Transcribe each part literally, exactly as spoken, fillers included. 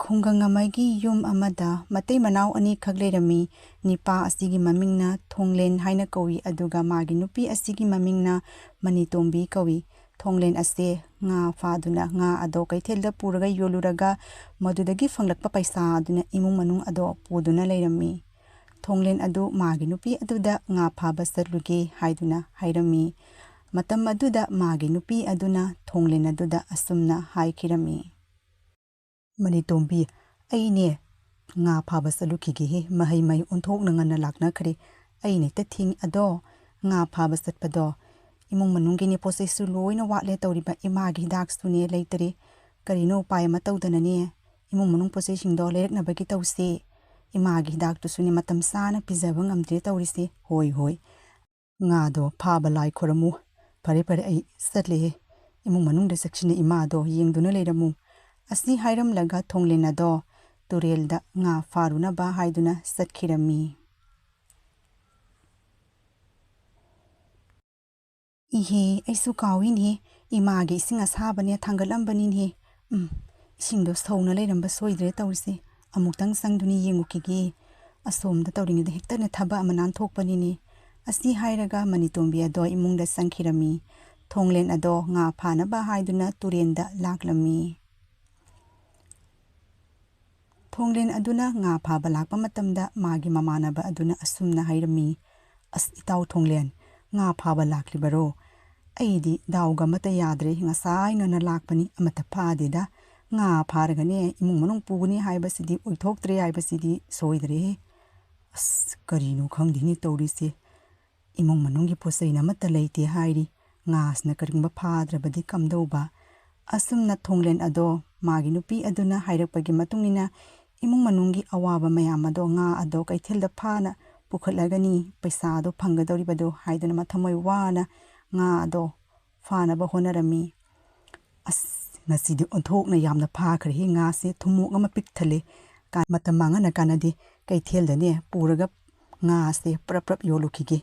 ꯈꯨꯡꯒꯪ ꯑꯃꯒꯤ ꯌꯨꯝ ꯑꯃꯗ ꯃꯇꯩ ꯃꯅꯥꯎ ꯑꯅꯤꯈꯛ ꯂꯩꯔꯝꯃꯤ꯫ ꯅꯤꯄꯥ ꯑꯁꯤꯒꯤ ꯃꯃꯤꯡꯅ ꯊꯣꯡꯂꯦꯟ ꯍꯥꯏꯅ ꯀꯧꯏ, ꯑꯗꯨꯒ ꯃꯥꯒꯤ ꯅꯨꯄꯤ ꯑꯁꯤꯒꯤ ꯃꯃꯤꯡꯅ ꯃꯅꯤꯇꯣꯝꯕꯤ ꯀꯧꯏ꯫ ꯊꯣꯡꯂꯦꯟ ꯑꯁꯦ ꯉꯥ ꯐꯥꯗꯨꯅ ꯉꯥ ꯑꯗꯣ ꯀꯩꯊꯦꯜꯗ ꯄꯨꯔꯒ ꯌꯣꯜꯂꯨꯔꯒ ꯃꯗꯨꯗꯒꯤ ꯐꯪꯂꯛꯄ ꯄꯩꯁꯥ ꯑꯗꯨꯅ ꯏꯃꯨꯡ ꯃꯅꯨꯡ ꯑꯗꯣ ꯄꯨꯗꯨꯅ ꯂꯩꯔꯝꯃꯤ꯫ ꯊꯣꯡꯂꯦꯟ ꯑꯗꯨ ꯃꯥꯒꯤ ꯅꯨꯄꯤ ꯑꯗꯨꯗ ꯉꯥ ꯐꯥꯕ ꯆꯠꯂꯨꯒꯦ ꯍꯥꯏꯗꯨꯅ ꯍꯥꯏꯔꯝꯃꯤ꯫ ꯃꯇꯝ ꯑꯗꯨꯗ ꯃꯥꯒꯤ ꯅꯨꯄꯤ ꯑꯗꯨꯅ ꯊꯣꯡꯂꯦꯟ ꯑꯗꯨꯗ ꯑꯁꯨꯝꯅ ꯍꯥꯏꯈꯤꯔꯝꯃꯤ, "ꯃꯅꯤꯇꯣꯝꯕꯤ, ꯑꯩꯅꯦ ꯉꯥ ꯐꯥꯕ ꯆꯠꯂꯨꯈꯤꯒꯦꯍꯦ, ꯃꯍꯩ ꯃꯍꯩ ꯑꯣꯟꯊꯣꯛꯅ ꯉꯟꯅ ꯂꯥꯛꯅꯈ꯭ꯔꯦ꯫ ꯑꯩꯅ ꯍꯦꯛꯇ ꯊꯤꯡ ꯑꯗꯣ ꯉꯥ ꯐꯥꯕ ꯆꯠꯄꯗꯣ ꯏꯃꯨꯡ ꯃꯅꯨꯡꯒꯤꯅꯦ ꯄꯣꯠ ꯆꯩꯁꯨ ꯂꯣꯏꯅ ꯋꯥꯠꯂꯦ ꯇꯧꯔꯤꯕ, ꯏꯃꯥꯒꯤ ꯍꯤꯗꯥꯛꯁꯨꯅꯦ ꯂꯩꯇꯔꯦ꯫ ꯀꯔꯤꯅꯣ ꯎꯄꯥꯏ ꯑꯃ ꯇꯧꯗꯅꯅꯦ ꯏꯃꯨꯡ ꯃꯅꯨꯡ ꯄꯣꯠ ꯆꯩꯁꯤꯡꯗꯣ ꯂꯩꯔꯛꯅꯕꯒꯤ ꯇꯧꯁꯦ꯫ ꯏꯃꯥꯒꯤ ꯍꯤꯗꯥꯛꯇꯨꯁꯨꯅꯦ ꯃꯇꯝ ꯆꯥꯅ ꯄꯤꯖꯕ ꯉꯝꯗ꯭ꯔꯦ ꯇꯧꯔꯤꯁꯦ꯫ ꯍꯣꯏ, ꯍꯣꯏ, ꯉꯥꯗꯣ ꯐꯥꯕ ꯂꯥꯏ ꯈꯣꯏꯔꯝꯃꯨ꯫ ꯐꯔꯦ, ꯐꯔꯦ, ꯑꯩ ꯆꯠꯂꯦꯍꯦ꯫ ꯏꯃꯨꯡ ꯃꯅꯨꯡꯗ ꯆꯦꯛꯁꯤꯟꯅ ꯏꯃꯥꯗꯣ ꯌꯦꯡꯗꯨꯅ ꯂꯩꯔꯝꯃꯨ"꯫ ꯑꯁꯤ ꯍꯥꯏꯔꯝꯂꯒ ꯊꯣꯡꯂꯦꯟ ꯑꯗꯣ ꯇꯨꯔꯦꯜꯗ ꯉꯥ ꯐꯥꯔꯨꯅꯕ ꯍꯥꯏꯗꯨꯅ ꯆꯠꯈꯤꯔꯝꯃꯤ꯫ "ꯏꯍꯦ, ꯑꯩꯁꯨ ꯀꯥꯎꯏꯅꯦꯍꯦ, ꯏꯃꯥꯒꯤ ꯏꯁꯤꯡ ꯑꯁꯥꯕꯅꯦ ꯊꯥꯡꯒꯠꯂꯝꯕꯅꯤꯅꯦꯍꯦ꯫ ꯎꯝ, ꯏꯁꯤꯡꯗꯣ ꯁꯧꯅ ꯂꯩꯔꯝꯕ ꯁꯣꯏꯗ꯭ꯔꯦ ꯇꯧꯔꯤꯁꯦ꯫ ꯑꯃꯨꯛꯇꯪ ꯆꯪꯗꯨꯅ ꯌꯦꯡꯉꯨꯈꯤꯒꯦ꯫ ꯑꯁꯣꯝꯗ ꯇꯧꯔꯤꯉꯩꯗ ꯍꯦꯛꯇꯅꯦ ꯊꯕꯛ ꯑꯃ ꯅꯥꯟꯊꯣꯛꯄꯅꯤꯅꯦ"꯫ ꯑꯁꯤ ꯍꯥꯏꯔꯒ ꯃꯅꯤꯇꯣꯝꯕꯤ ꯑꯗꯣ ꯏꯃꯨꯡꯗ ꯆꯪꯈꯤꯔꯝꯃꯤ꯫ ꯊꯣꯡꯂꯦꯟ ꯑꯗꯣ ꯉꯥ ꯐꯥꯅꯕ ꯍꯥꯏꯗꯨꯅ ꯇꯨꯔꯦꯟꯗ ꯂꯥꯛꯂꯝꯃꯤ꯫ ꯊꯣꯡꯂꯦꯟ ꯑꯗꯨꯅ ꯉꯥ ꯐꯥꯕ ꯂꯥꯛꯄ ꯃꯇꯝꯗ ꯃꯥꯒꯤ ꯃꯃꯥꯟꯅꯕ ꯑꯗꯨꯅ ꯑꯁꯨꯝꯅ ꯍꯥꯏꯔꯝꯃꯤ, "ꯑꯁ, ꯏꯇꯥꯎ ꯊꯣꯡꯂꯦꯟ, ꯉꯥ ꯐꯥꯕ ꯂꯥꯛꯂꯤꯕꯔꯣ? ꯑꯩꯗꯤ ꯗꯥꯎꯒ ꯑꯃꯠꯇ ꯌꯥꯗ꯭ꯔꯦ, ꯉꯁꯥꯏ ꯉꯟꯅ ꯂꯥꯛꯄꯅꯤ, ꯑꯃꯠꯇ ꯐꯥꯗꯦꯗ꯫ ꯉꯥ ꯐꯥꯔꯒꯅꯦ ꯏꯃꯨꯡ ꯃꯅꯨꯡ ꯄꯨꯒꯅꯤ ꯍꯥꯏꯕꯁꯤꯗꯤ ꯑꯣꯏꯊꯣꯛꯇ꯭ꯔꯦ ꯍꯥꯏꯕꯁꯤꯗꯤ ꯁꯣꯏꯗ꯭ꯔꯦꯍꯦ꯫ ꯑꯁ, ꯀꯔꯤꯅꯣ ꯈꯪꯗꯦꯅꯦ ꯇꯧꯔꯤꯁꯦ꯫ ꯏꯃꯨꯡ ꯃꯅꯨꯡꯒꯤ ꯄꯣꯠ ꯆꯩꯅ ꯑꯃꯠꯇ ꯂꯩꯇꯦ ꯍꯥꯏꯔꯤ꯫ ꯉꯥꯁꯤꯅ ꯀꯔꯤꯒꯨꯝꯕ ꯐꯥꯗ꯭ꯔꯕꯗꯤ ꯀꯝꯗꯧꯕ?" ꯑꯁꯨꯝꯅ ꯊꯣꯡꯂꯦꯟ ꯑꯗꯣ ꯃꯥꯒꯤ ꯅꯨꯄꯤ ꯑꯗꯨꯅ ꯍꯥꯏꯔꯛꯄꯒꯤ ꯃꯇꯨꯡ ꯏꯟꯅ ꯏꯃꯨꯡ ꯃꯅꯨꯡꯒꯤ ꯑꯋꯥꯕ ꯃꯌꯥꯝ ꯑꯗꯣ ꯉꯥ ꯑꯗꯣ ꯀꯩꯊꯦꯜꯗ ꯐꯥꯅ ꯄꯨꯈꯠꯂꯒꯅꯤ, ꯄꯩꯁꯥꯗꯣ ꯐꯪꯒꯗꯧꯔꯤꯕꯗꯣ ꯍꯥꯏꯗꯨꯅ ꯃꯊꯃꯣꯏ ꯋꯥꯅ ꯉꯥ ꯑꯗꯣ ꯐꯥꯅꯕ ꯍꯣꯠꯅꯔꯝꯃꯤ꯫ "ꯑꯁ, ꯉꯁꯤꯗꯤ ꯑꯣꯟꯊꯣꯛꯅ ꯌꯥꯝꯅ ꯐꯥꯈ꯭ꯔꯦꯍꯦ, ꯉꯥꯁꯦ ꯊꯨꯝꯃꯣꯛ ꯑꯃ ꯄꯤꯛ ꯊꯜꯂꯦ꯫ ꯀꯥ-, ꯃꯇꯝ ꯃꯥꯡꯍꯟꯅ ꯀꯥꯟꯅꯗꯦ, ꯀꯩꯊꯦꯜꯗꯅꯦ ꯄꯨꯔꯒ ꯉꯥꯁꯦ ꯄ꯭ꯔꯞ ꯄ꯭ꯔꯞ ꯌꯣꯜꯂꯨꯈꯤꯒꯦ꯫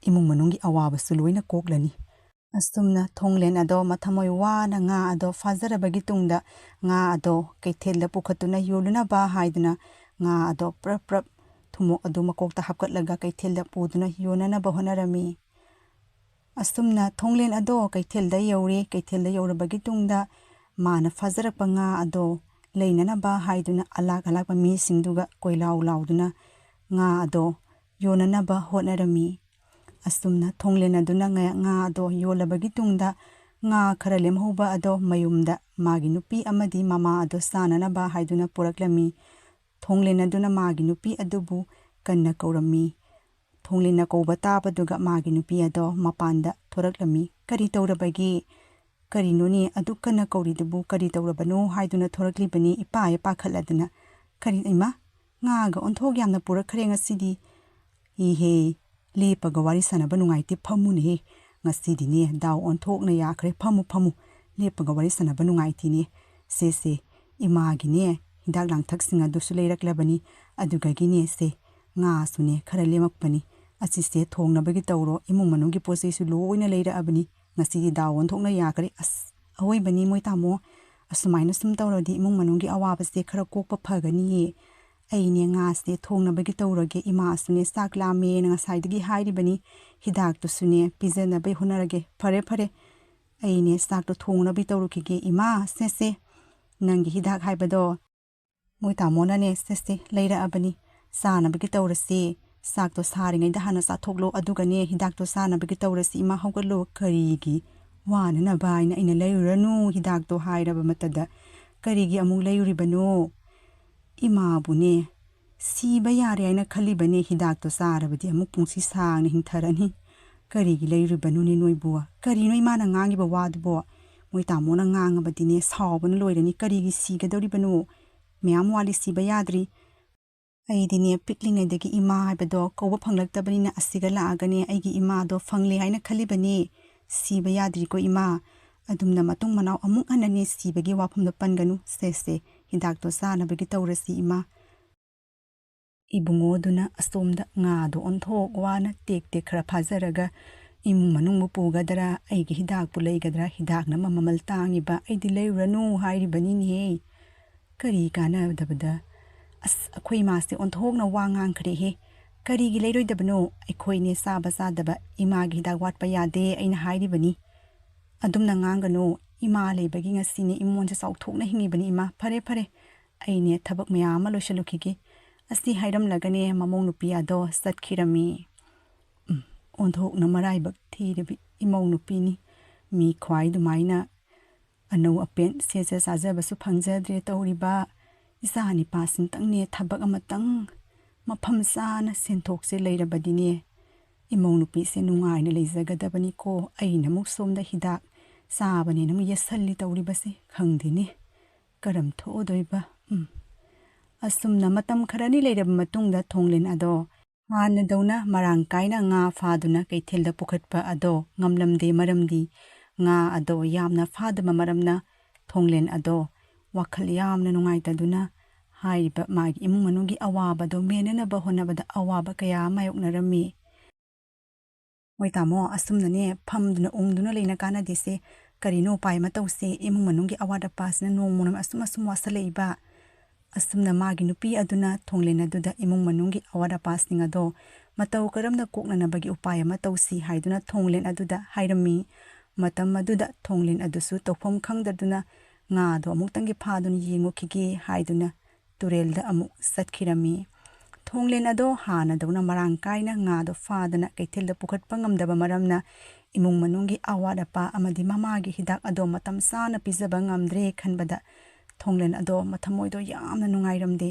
ꯏꯃꯨꯡ ꯃꯅꯨꯡꯒꯤ ꯑꯋꯥꯕꯁꯨ ꯂꯣꯏꯅ ꯀꯣꯛꯂꯅꯤ"꯫ ꯑꯁꯨꯝꯅ ꯊꯣꯡꯂꯦꯟ ꯑꯗꯣ ꯃꯊꯃꯣꯏ ꯋꯥꯅ ꯉꯥ ꯑꯗꯣ ꯐꯥꯖꯔꯕꯒꯤ ꯇꯨꯡꯗ, ꯉꯥ ꯑꯗꯣ ꯀꯩꯊꯦꯜꯗ ꯄꯨꯈꯠꯇꯨꯅ ꯌꯣꯜꯂꯨꯅꯕ ꯍꯥꯏꯗꯨꯅ, ꯉꯥ ꯑꯗꯣ ꯄ꯭ꯔꯞ ꯄ꯭ꯔꯞ ꯊꯨꯝꯃꯣꯛ ꯑꯗꯨ ꯃꯀꯣꯛꯇ ꯍꯥꯞꯀꯠꯂꯒ ꯀꯩꯊꯦꯜꯗ ꯄꯨꯗꯨꯅ ꯌꯣꯟꯅꯅꯕ ꯍꯣꯠꯅꯔꯝꯃꯤ꯫ ꯑꯁꯨꯝꯅ ꯊꯣꯡꯂꯦꯟ ꯑꯗꯣ ꯀꯩꯊꯦꯜꯗ ꯌꯧꯔꯦ꯫ ꯀꯩꯊꯦꯜꯗ ꯌꯧꯔꯕꯒꯤ ꯇꯨꯡꯗ, ꯃꯥꯅ ꯐꯥꯖꯔꯛꯄ ꯉꯥ ꯑꯗꯣ ꯂꯩꯅꯅꯕ ꯍꯥꯏꯗꯨꯅ ꯑꯂꯥꯛ ꯑꯂꯥꯛꯄ ꯃꯤꯁꯤꯡꯗꯨꯒ ꯀꯣꯏꯂꯥꯎ ꯂꯥꯎꯗꯨꯅ ꯉꯥ ꯑꯗꯣ ꯌꯣꯟꯅꯅꯕ ꯍꯣꯠꯅꯔꯝꯃꯤ꯫ ꯑꯁꯨꯝꯅ ꯊꯣꯡꯂꯦꯟ ꯑꯗꯨꯅ ꯉꯥ, ꯉꯥ ꯑꯗꯣ ꯌꯣꯜꯂꯕꯒꯤ ꯇꯨꯡꯗ, ꯉꯥ ꯈꯔ ꯂꯦꯝꯍꯧꯕ ꯑꯗꯣ ꯃꯌꯨꯝꯗ ꯃꯥꯒꯤ ꯅꯨꯄꯤ ꯑꯃꯗꯤ ꯃꯃꯥ ꯑꯗꯣ ꯆꯥꯅꯅꯕ ꯍꯥꯏꯗꯨꯅ ꯄꯨꯔꯛꯂꯝꯃꯤ꯫ ꯊꯣꯡꯂꯦꯟ ꯑꯗꯨꯅ ꯃꯥꯒꯤ ꯅꯨꯄꯤ ꯑꯗꯨꯕꯨ ꯀꯟꯅ ꯀꯧꯔꯝꯃꯤ꯫ ꯊꯣꯡꯂꯦꯟꯅ ꯀꯧꯕ ꯇꯥꯕꯗꯨꯒ ꯃꯥꯒꯤ ꯅꯨꯄꯤ ꯑꯗꯣ ꯃꯄꯥꯟꯗ ꯊꯣꯔꯛꯂꯝꯃꯤ꯫ "ꯀꯔꯤ ꯇꯧꯔꯕꯒꯦ? ꯀꯔꯤꯅꯣꯅꯦ ꯑꯗꯨꯛ ꯀꯟꯅ ꯀꯧꯔꯤꯗꯨꯕꯨ? ꯀꯔꯤ ꯇꯧꯔꯕꯅꯣ?" ꯍꯥꯏꯗꯨꯅ ꯊꯣꯔꯛꯂꯤꯕꯅꯤ, ꯏꯄꯥ ꯍꯦꯛ ꯄꯥꯈꯠꯂꯗꯅ꯫ "ꯀꯔꯤ, ꯏꯃꯥ, ꯉꯥꯒ ꯑꯣꯟꯊꯣꯛ ꯌꯥꯝꯅ ꯄꯨꯔꯛꯈ꯭ꯔꯦ ꯉꯁꯤꯗꯤ꯫ ꯏꯍꯦ, ꯂꯦꯞꯄꯒ ꯋꯥꯔꯤ ꯁꯥꯟꯅꯕ ꯅꯨꯡꯉꯥꯏꯇꯦ, ꯐꯝꯃꯨꯅꯦꯍꯦ꯫ ꯉꯁꯤꯗꯤꯅꯦ ꯗꯥꯎ ꯑꯣꯟꯊꯣꯛꯅ ꯌꯥꯈ꯭ꯔꯦ, ꯐꯝꯃꯨ, ꯐꯝꯃꯨ, ꯂꯦꯞꯄꯒ ꯋꯥꯔꯤ ꯁꯥꯟꯅꯕ ꯅꯨꯡꯉꯥꯏꯇꯦꯅꯦ꯫ ꯁꯦ, ꯁꯦ, ꯏꯃꯥꯒꯤꯅꯦ ꯍꯤꯗꯥꯛ ꯂꯥꯡꯊꯛꯁꯤꯡ ꯑꯗꯨꯁꯨ ꯂꯩꯔꯛꯂꯕꯅꯤ, ꯑꯗꯨꯒꯒꯤꯅꯦ ꯁꯦ, ꯉꯥꯁꯨꯅꯦ ꯈꯔ ꯂꯦꯝꯃꯛꯄꯅꯤ, ꯑꯁꯤꯁꯦ ꯊꯣꯡꯅꯕꯒꯤ ꯇꯧꯔꯣ, ꯏꯃꯨꯡ ꯃꯅꯨꯡꯒꯤ ꯄꯣꯠ ꯆꯩꯁꯨ ꯂꯣꯏꯅ ꯂꯩꯔꯛꯑꯕꯅꯤ, ꯉꯁꯤꯗꯤ ꯗꯥꯎ ꯑꯣꯟꯊꯣꯛꯅ ꯌꯥꯈ꯭ꯔꯦ꯫ ꯑꯁ, ꯑꯋꯣꯏꯕꯅꯤ ꯃꯣꯏ ꯇꯥꯃꯣ, ꯑꯁꯨꯃꯥꯏꯅ ꯁꯨꯝ ꯇꯧꯔꯗꯤ ꯏꯃꯨꯡ ꯃꯅꯨꯡꯒꯤ ꯑꯋꯥꯕꯁꯦ ꯈꯔ ꯀꯣꯛꯄ ꯐꯒꯅꯤꯌꯦ꯫ ꯑꯩꯅꯦ ꯉꯥꯁꯦ ꯊꯣꯡꯅꯕꯒꯤ ꯇꯧꯔꯒꯦ, ꯏꯃꯥꯁꯨꯅꯦ ꯆꯥꯛ ꯂꯥꯝꯃꯦꯅ ꯉꯁꯥꯏꯗꯒꯤ ꯍꯥꯏꯔꯤꯕꯅꯤ, ꯍꯤꯗꯥꯛꯇꯨꯁꯨꯅꯦ ꯄꯤꯖꯅꯕ ꯍꯣꯠꯅꯔꯒꯦ꯫ ꯐꯔꯦ, ꯐꯔꯦ, ꯑꯩꯅꯦ ꯆꯥꯛꯇꯣ ꯊꯣꯡꯅꯕ ꯇꯧꯔꯨꯈꯤꯒꯦ꯫ ꯏꯃꯥ, ꯁꯦ, ꯁꯦ, ꯅꯪꯒꯤ ꯍꯤꯗꯥꯛ ꯍꯥꯏꯕꯗꯣ ꯃꯣꯏ ꯇꯥꯃꯣꯅꯅꯦ, ꯁꯦ, ꯁꯦ, ꯂꯩꯔꯛꯑꯕꯅꯤ, ꯆꯥꯅꯕꯒꯤ ꯇꯧꯔꯁꯤ꯫ ꯆꯥꯛꯇꯣ ꯁꯥꯔꯤꯉꯩꯗ ꯍꯥꯟꯅ ꯆꯥꯊꯣꯛꯂꯣ, ꯑꯗꯨꯒꯅꯦ ꯍꯤꯗꯥꯛꯇꯣ ꯆꯥꯅꯕꯒꯤ ꯇꯧꯔꯁꯤ꯫ ꯏꯃꯥ, ꯍꯧꯒꯠꯂꯣ꯫ ꯀꯔꯤꯒꯤ ꯋꯥꯅꯅꯕ ꯍꯥꯏꯅ ꯑꯩꯅ ꯂꯩꯔꯨꯔꯅꯨ ꯍꯤꯗꯥꯛꯇꯣ ꯍꯥꯏꯔꯕ ꯃꯇꯝꯗ, ꯀꯔꯤꯒꯤ ꯑꯃꯨꯛ ꯂꯩꯔꯨꯔꯤꯕꯅꯣ? ꯏꯃꯥꯕꯨꯅꯦ ꯁꯤꯕ ꯌꯥꯔꯦ ꯍꯥꯏꯅ ꯈꯜꯂꯤꯕꯅꯦ, ꯍꯤꯗꯥꯛꯇꯣ ꯆꯥꯔꯕꯗꯤ ꯑꯃꯨꯛ ꯄꯨꯟꯁꯤ ꯁꯥꯡꯅ ꯍꯤꯡꯊꯔꯅꯤ꯫ ꯀꯔꯤꯒꯤ ꯂꯩꯔꯨꯔꯤꯕꯅꯣꯅꯦ ꯅꯣꯏꯕꯨ? ꯀꯔꯤꯅꯣ ꯏꯃꯥꯅ ꯉꯥꯡꯉꯤꯕ ꯋꯥꯗꯨꯕꯣ? ꯃꯣꯏ ꯇꯥꯃꯣꯅ ꯉꯥꯡꯉꯕꯗꯤꯅꯦ ꯁꯥꯎꯕꯅ ꯂꯣꯏꯔꯅꯤ꯫ ꯀꯔꯤꯒꯤ ꯁꯤꯒꯗꯧꯔꯤꯕꯅꯣ? ꯃꯌꯥꯝ ꯋꯥꯠꯂꯤ, ꯁꯤꯕ ꯌꯥꯗ꯭ꯔꯤ꯫ ꯑꯩꯗꯤꯅꯦ ꯄꯤꯛꯂꯤꯉꯩꯗꯒꯤ ꯏꯃꯥ ꯍꯥꯏꯕꯗꯣ ꯀꯧꯕ ꯐꯪꯂꯛꯇꯕꯅꯤꯅ ꯑꯁꯤꯒ ꯂꯥꯛꯑꯒꯅꯦ ꯑꯩꯒꯤ ꯏꯃꯥꯗꯣ ꯐꯪꯂꯦ ꯍꯥꯏꯅ ꯈꯜꯂꯤꯕꯅꯤ꯫ ꯁꯤꯕ ꯌꯥꯗ꯭ꯔꯤꯀꯣ ꯏꯃꯥ꯫ ꯑꯗꯨꯝꯅ ꯃꯇꯨꯡ ꯃꯅꯥꯎ ꯑꯃꯨꯛ ꯍꯟꯅꯅꯦ ꯁꯤꯕꯒꯤ ꯋꯥꯐꯝꯗꯣ ꯄꯟꯒꯅꯨ꯫ ꯁꯦ, ꯁꯦ, ꯍꯤꯗꯥꯛꯇꯣ ꯆꯥꯅꯕꯒꯤ ꯇꯧꯔꯁꯤ ꯏꯃꯥ꯫ ꯏꯕꯨꯡꯉꯣꯗꯨꯅ ꯑꯁꯣꯝꯗ ꯉꯥꯗꯣ ꯑꯣꯟꯊꯣꯛ ꯋꯥꯅ ꯇꯦꯛ ꯇꯦꯛ ꯈꯔ ꯐꯥꯖꯔꯒ ꯏꯃꯨꯡ ꯃꯅꯨꯡꯕꯨ ꯄꯨꯒꯗ꯭ꯔꯥ, ꯑꯩꯒꯤ ꯍꯤꯗꯥꯛꯄꯨ ꯂꯩꯒꯗ꯭ꯔꯥ, ꯍꯤꯗꯥꯛꯅ ꯃꯃꯜ ꯇꯥꯡꯉꯤꯕ, ꯑꯩꯗꯤ ꯂꯩꯔꯨꯔꯅꯨ ꯍꯥꯏꯔꯤꯕꯅꯤꯅꯦꯍꯦ꯫ ꯀꯔꯤ ꯀꯥꯟꯅꯗꯕꯗ? ꯑꯁ, ꯑꯩꯈꯣꯏ ꯏꯃꯥꯁꯦ ꯑꯣꯟꯊꯣꯛꯅ ꯋꯥ ꯉꯥꯡꯈ꯭ꯔꯦꯍꯦ꯫ ꯀꯔꯤꯒꯤ ꯂꯩꯔꯣꯏꯗꯕꯅꯣ? ꯑꯩꯈꯣꯏꯅꯦ ꯆꯥꯕ ꯆꯥꯗꯕ, ꯏꯃꯥꯒꯤ ꯍꯤꯗꯥꯛ ꯋꯥꯠꯄ ꯌꯥꯗꯦ ꯑꯩꯅ ꯍꯥꯏꯔꯤꯕꯅꯤ꯫ ꯑꯗꯨꯝꯅ ꯉꯥꯡꯒꯅꯨ, ꯏꯃꯥ ꯂꯩꯕꯒꯤ ꯉꯁꯤꯅꯦ ꯏꯃꯣꯟꯁꯦ ꯆꯥꯎꯊꯣꯛꯅ ꯍꯤꯡꯉꯤꯕꯅꯤ ꯏꯃꯥ꯫ ꯐꯔꯦ, ꯐꯔꯦ, ꯑꯩꯅꯦ ꯊꯕꯛ ꯃꯌꯥꯝ ꯑꯃ ꯂꯣꯏꯁꯤꯜꯂꯨꯈꯤꯒꯦ꯫ ꯑꯁꯤ ꯍꯥꯏꯔꯝꯂꯒꯅꯦ ꯃꯃꯧ ꯅꯨꯄꯤ ꯑꯗꯣ ꯆꯠꯈꯤꯔꯝꯃꯤ꯫ ꯎꯝ, ꯑꯣꯟꯊꯣꯛꯅ ꯃꯔꯥꯏꯕꯛ ꯊꯤꯔꯕꯤ ꯏꯃꯧ ꯅꯨꯄꯤꯅꯤ꯫ ꯃꯤ ꯈ꯭ꯋꯥꯏ ꯑꯗꯨꯃꯥꯏꯅ ꯑꯅꯧ ꯑꯄꯦꯟ ꯁꯦꯠꯆ ꯆꯥꯖꯕꯁꯨ ꯐꯪꯖꯗ꯭ꯔꯦ ꯇꯧꯔꯤꯕ꯫ ꯏꯆꯥ ꯅꯤꯄꯥꯁꯤꯡꯇꯪꯅꯦ ꯊꯕꯛ ꯑꯃꯇꯪ ꯃꯐꯝ ꯆꯥꯅ ꯁꯦꯟꯊꯣꯛꯁꯦ ꯂꯩꯔꯕꯗꯤꯅꯦ, ꯏꯃꯧ ꯅꯨꯄꯤꯁꯦ ꯅꯨꯡꯉꯥꯏꯅ ꯂꯩꯖꯒꯗꯕꯅꯤꯀꯣ꯫ ꯑꯩꯅ ꯑꯃꯨꯛ ꯁꯣꯝꯗ ꯍꯤꯗꯥꯛ ꯆꯥꯕꯅꯦꯅ ꯑꯃꯨꯛ ꯌꯦꯠꯁꯜꯂꯤ ꯇꯧꯔꯤꯕꯁꯦ ꯈꯪꯗꯦꯅꯦ꯫ ꯀꯔꯝ ꯊꯣꯛꯑꯗꯣꯏꯕ? ꯎꯝ꯫ ꯑꯁꯨꯝꯅ ꯃꯇꯝ ꯈꯔꯅꯤ ꯂꯩꯔꯕ ꯃꯇꯨꯡꯗ ꯊꯣꯡꯂꯦꯟ ꯑꯗꯣ ꯍꯥꯟꯅꯗꯧꯅ ꯃꯔꯥꯡ ꯀꯥꯏꯅ ꯉꯥ ꯐꯥꯗꯨꯅ ꯀꯩꯊꯦꯜꯗ ꯄꯨꯈꯠꯄ ꯑꯗꯣ ꯉꯝꯂꯝꯗꯦ, ꯃꯔꯝꯗꯤ ꯉꯥ ꯑꯗꯣ ꯌꯥꯝꯅ ꯐꯥꯗꯕ ꯃꯔꯝꯅ ꯊꯣꯡꯂꯦꯟ ꯑꯗꯣ ꯋꯥꯈꯜ ꯌꯥꯝꯅ ꯅꯨꯡꯉꯥꯏꯇꯗꯨꯅ ꯍꯥꯏꯔꯤꯕ ꯃꯥꯒꯤ ꯏꯃꯨꯡ ꯃꯅꯨꯡꯒꯤ ꯑꯋꯥꯕꯗꯣ ꯃꯦꯟꯅꯅꯕ ꯍꯣꯠꯅꯕꯗ ꯑꯋꯥꯕ ꯀꯌꯥ ꯃꯥꯌꯣꯛꯅꯔꯝꯃꯤ꯫ "ꯍꯣꯏ ꯇꯥꯃꯣ, ꯑꯁꯨꯝꯅꯅꯦ ꯐꯝꯗꯨꯅ ꯎꯪꯗꯨꯅ ꯂꯩꯅ ꯀꯥꯟꯅꯗꯦꯁꯦ꯫ ꯀꯔꯤꯅꯣ ꯎꯄꯥꯏ ꯑꯃ ꯇꯧꯁꯦ, ꯏꯃꯨꯡ ꯃꯅꯨꯡꯒꯤ ꯑꯋꯥꯠ ꯑꯄꯥꯁꯤꯅ ꯅꯣꯡꯃ ꯅꯣꯡꯃ ꯑꯁꯨꯝ ꯑꯁꯨꯝ ꯋꯥꯠꯁꯜꯂꯛꯏꯕ꯫" ꯑꯁꯨꯝꯅ ꯃꯥꯒꯤ ꯅꯨꯄꯤ ꯑꯗꯨꯅ ꯊꯣꯡꯂꯦꯟ ꯑꯗꯨꯗ ꯏꯃꯨꯡ ꯃꯅꯨꯡꯒꯤ ꯑꯋꯥꯠ ꯑꯄꯥꯁꯤꯡ ꯑꯗꯣ ꯃꯇꯧ ꯀꯔꯝꯅ ꯀꯣꯛꯅꯅꯕꯒꯤ ꯎꯄꯥꯏ ꯑꯃ ꯇꯧꯁꯤ ꯍꯥꯏꯗꯨꯅ ꯊꯣꯡꯂꯦꯟ ꯑꯗꯨꯗ ꯍꯥꯏꯔꯝꯃꯤ꯫ ꯃꯇꯝ ꯑꯗꯨꯗ ꯊꯣꯡꯂꯦꯟ ꯑꯗꯨꯁꯨ ꯇꯧꯐꯝ ꯈꯪꯗꯗꯨꯅ ꯉꯥꯗꯣ ꯑꯃꯨꯛꯇꯪꯗꯤ ꯐꯥꯗꯨꯅ ꯌꯦꯡꯉꯨꯈꯤꯒꯦ ꯍꯥꯏꯗꯨꯅ ꯇꯨꯔꯦꯜꯗ ꯑꯃꯨꯛ ꯆꯠꯈꯤꯔꯝꯃꯤ꯫ ꯊꯣꯡꯂꯦꯟ ꯑꯗꯣ ꯍꯥꯟꯅꯗꯧꯅ ꯃꯔꯥꯡ ꯀꯥꯏꯅ ꯉꯥꯗꯣ ꯐꯥꯗꯅ ꯀꯩꯊꯦꯜꯗ ꯄꯨꯈꯠꯄ ꯉꯝꯗꯕ ꯃꯔꯝꯅ ꯏꯃꯨꯡ ꯃꯅꯨꯡꯒꯤ ꯑꯋꯥꯠ ꯑꯄꯥ ꯑꯃꯗꯤ ꯃꯃꯥꯒꯤ ꯍꯤꯗꯥꯛ ꯑꯗꯣ ꯃꯇꯝ ꯆꯥꯅ ꯄꯤꯖꯕ ꯉꯝꯗ꯭ꯔꯦ ꯈꯟꯕꯗ ꯊꯣꯡꯂꯦꯟ ꯑꯗꯣ ꯃꯊꯃꯣꯏꯗꯣ ꯌꯥꯝꯅ ꯅꯨꯡꯉꯥꯏꯔꯝꯗꯦ꯫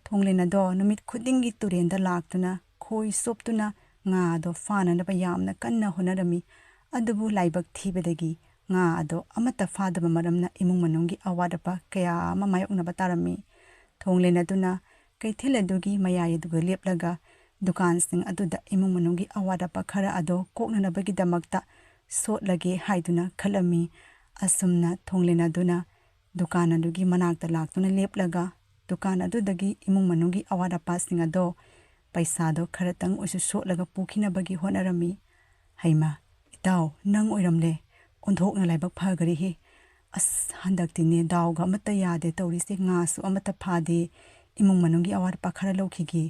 ꯊꯣꯡꯂꯦꯟ ꯑꯗꯣ ꯅꯨꯃꯤꯠ ꯈꯨꯗꯤꯡꯒꯤ ꯇꯨꯔꯦꯟꯗ ꯂꯥꯛꯇꯨꯅ ꯈꯣꯏ ꯆꯣꯞꯇꯨꯅ ꯉꯥ ꯑꯗꯣ ꯐꯥꯅꯅꯕ ꯌꯥꯝꯅ ꯀꯟꯅ ꯍꯣꯠꯅꯔꯝꯃꯤ꯫ ꯑꯗꯨꯕꯨ ꯂꯥꯏꯕꯛ ꯊꯤꯕꯗꯒꯤ ꯉꯥ ꯑꯗꯣ ꯑꯃꯠꯇ ꯐꯥꯗꯕ ꯃꯔꯝꯅ ꯏꯃꯨꯡ ꯃꯅꯨꯡꯒꯤ ꯑꯋꯥꯠ ꯑꯄꯥ ꯀꯌꯥ ꯑꯃ ꯃꯥꯌꯣꯛꯅꯕ ꯇꯥꯔꯝꯃꯤ꯫ ꯊꯣꯡꯂꯦꯟ ꯑꯗꯨꯅ ꯀꯩꯊꯦꯜ ꯑꯗꯨꯒꯤ ꯃꯌꯥꯏ ꯑꯗꯨꯒ ꯂꯦꯞꯂꯒ ꯗꯨꯀꯥꯟꯁꯤꯡ ꯑꯗꯨꯗ ꯏꯃꯨꯡ ꯃꯅꯨꯡꯒꯤ ꯑꯋꯥꯠ ꯑꯄꯥ ꯈꯔ ꯑꯗꯣ ꯀꯣꯛꯅꯅꯕꯒꯤꯗꯃꯛꯇ ꯁꯣꯠꯂꯒꯦ ꯍꯥꯏꯗꯨꯅ ꯈꯜꯂꯝꯃꯤ꯫ ꯑꯁꯨꯝꯅ ꯊꯣꯡꯂꯦꯟ ꯑꯗꯨꯅ ꯗꯨꯀꯥꯟ ꯑꯗꯨꯒꯤ ꯃꯅꯥꯛꯇ ꯂꯥꯛꯇꯨꯅ ꯂꯦꯞꯂꯒ ꯗꯨꯀꯥꯟ ꯑꯗꯨꯗꯒꯤ ꯏꯃꯨꯡ ꯃꯅꯨꯡꯒꯤ ꯑꯋꯥꯠ ꯑꯄꯥꯁꯤꯡ ꯑꯗꯣ ꯄꯩꯁꯥꯗꯣ ꯈꯔꯇꯪ ꯑꯣꯏꯁꯨ ꯁꯣꯠꯂꯒ ꯄꯨꯈꯤꯅꯕꯒꯤ ꯍꯣꯠꯅꯔꯝꯃꯤ꯫ "ꯍꯩꯃꯥ, ꯏꯇꯥꯎ, ꯅꯪ ꯑꯣꯏꯔꯝꯂꯦ꯫ ꯑꯣꯟꯊꯣꯛꯅ ꯂꯥꯏꯕꯛ ꯐꯈꯔꯦꯍꯦ꯫ ꯑꯁ, ꯍꯟꯗꯛꯇꯤꯅꯦ ꯗꯥꯎꯒ ꯑꯃꯠꯇ ꯌꯥꯗꯦ ꯇꯧꯔꯤꯁꯦ, ꯉꯥꯁꯨ ꯑꯃꯠꯇ ꯐꯥꯗꯦ, ꯏꯃꯨꯡ ꯃꯅꯨꯡꯒꯤ ꯑꯋꯥꯠ ꯑꯄꯥ ꯈꯔ ꯂꯧꯈꯤꯒꯦ"꯫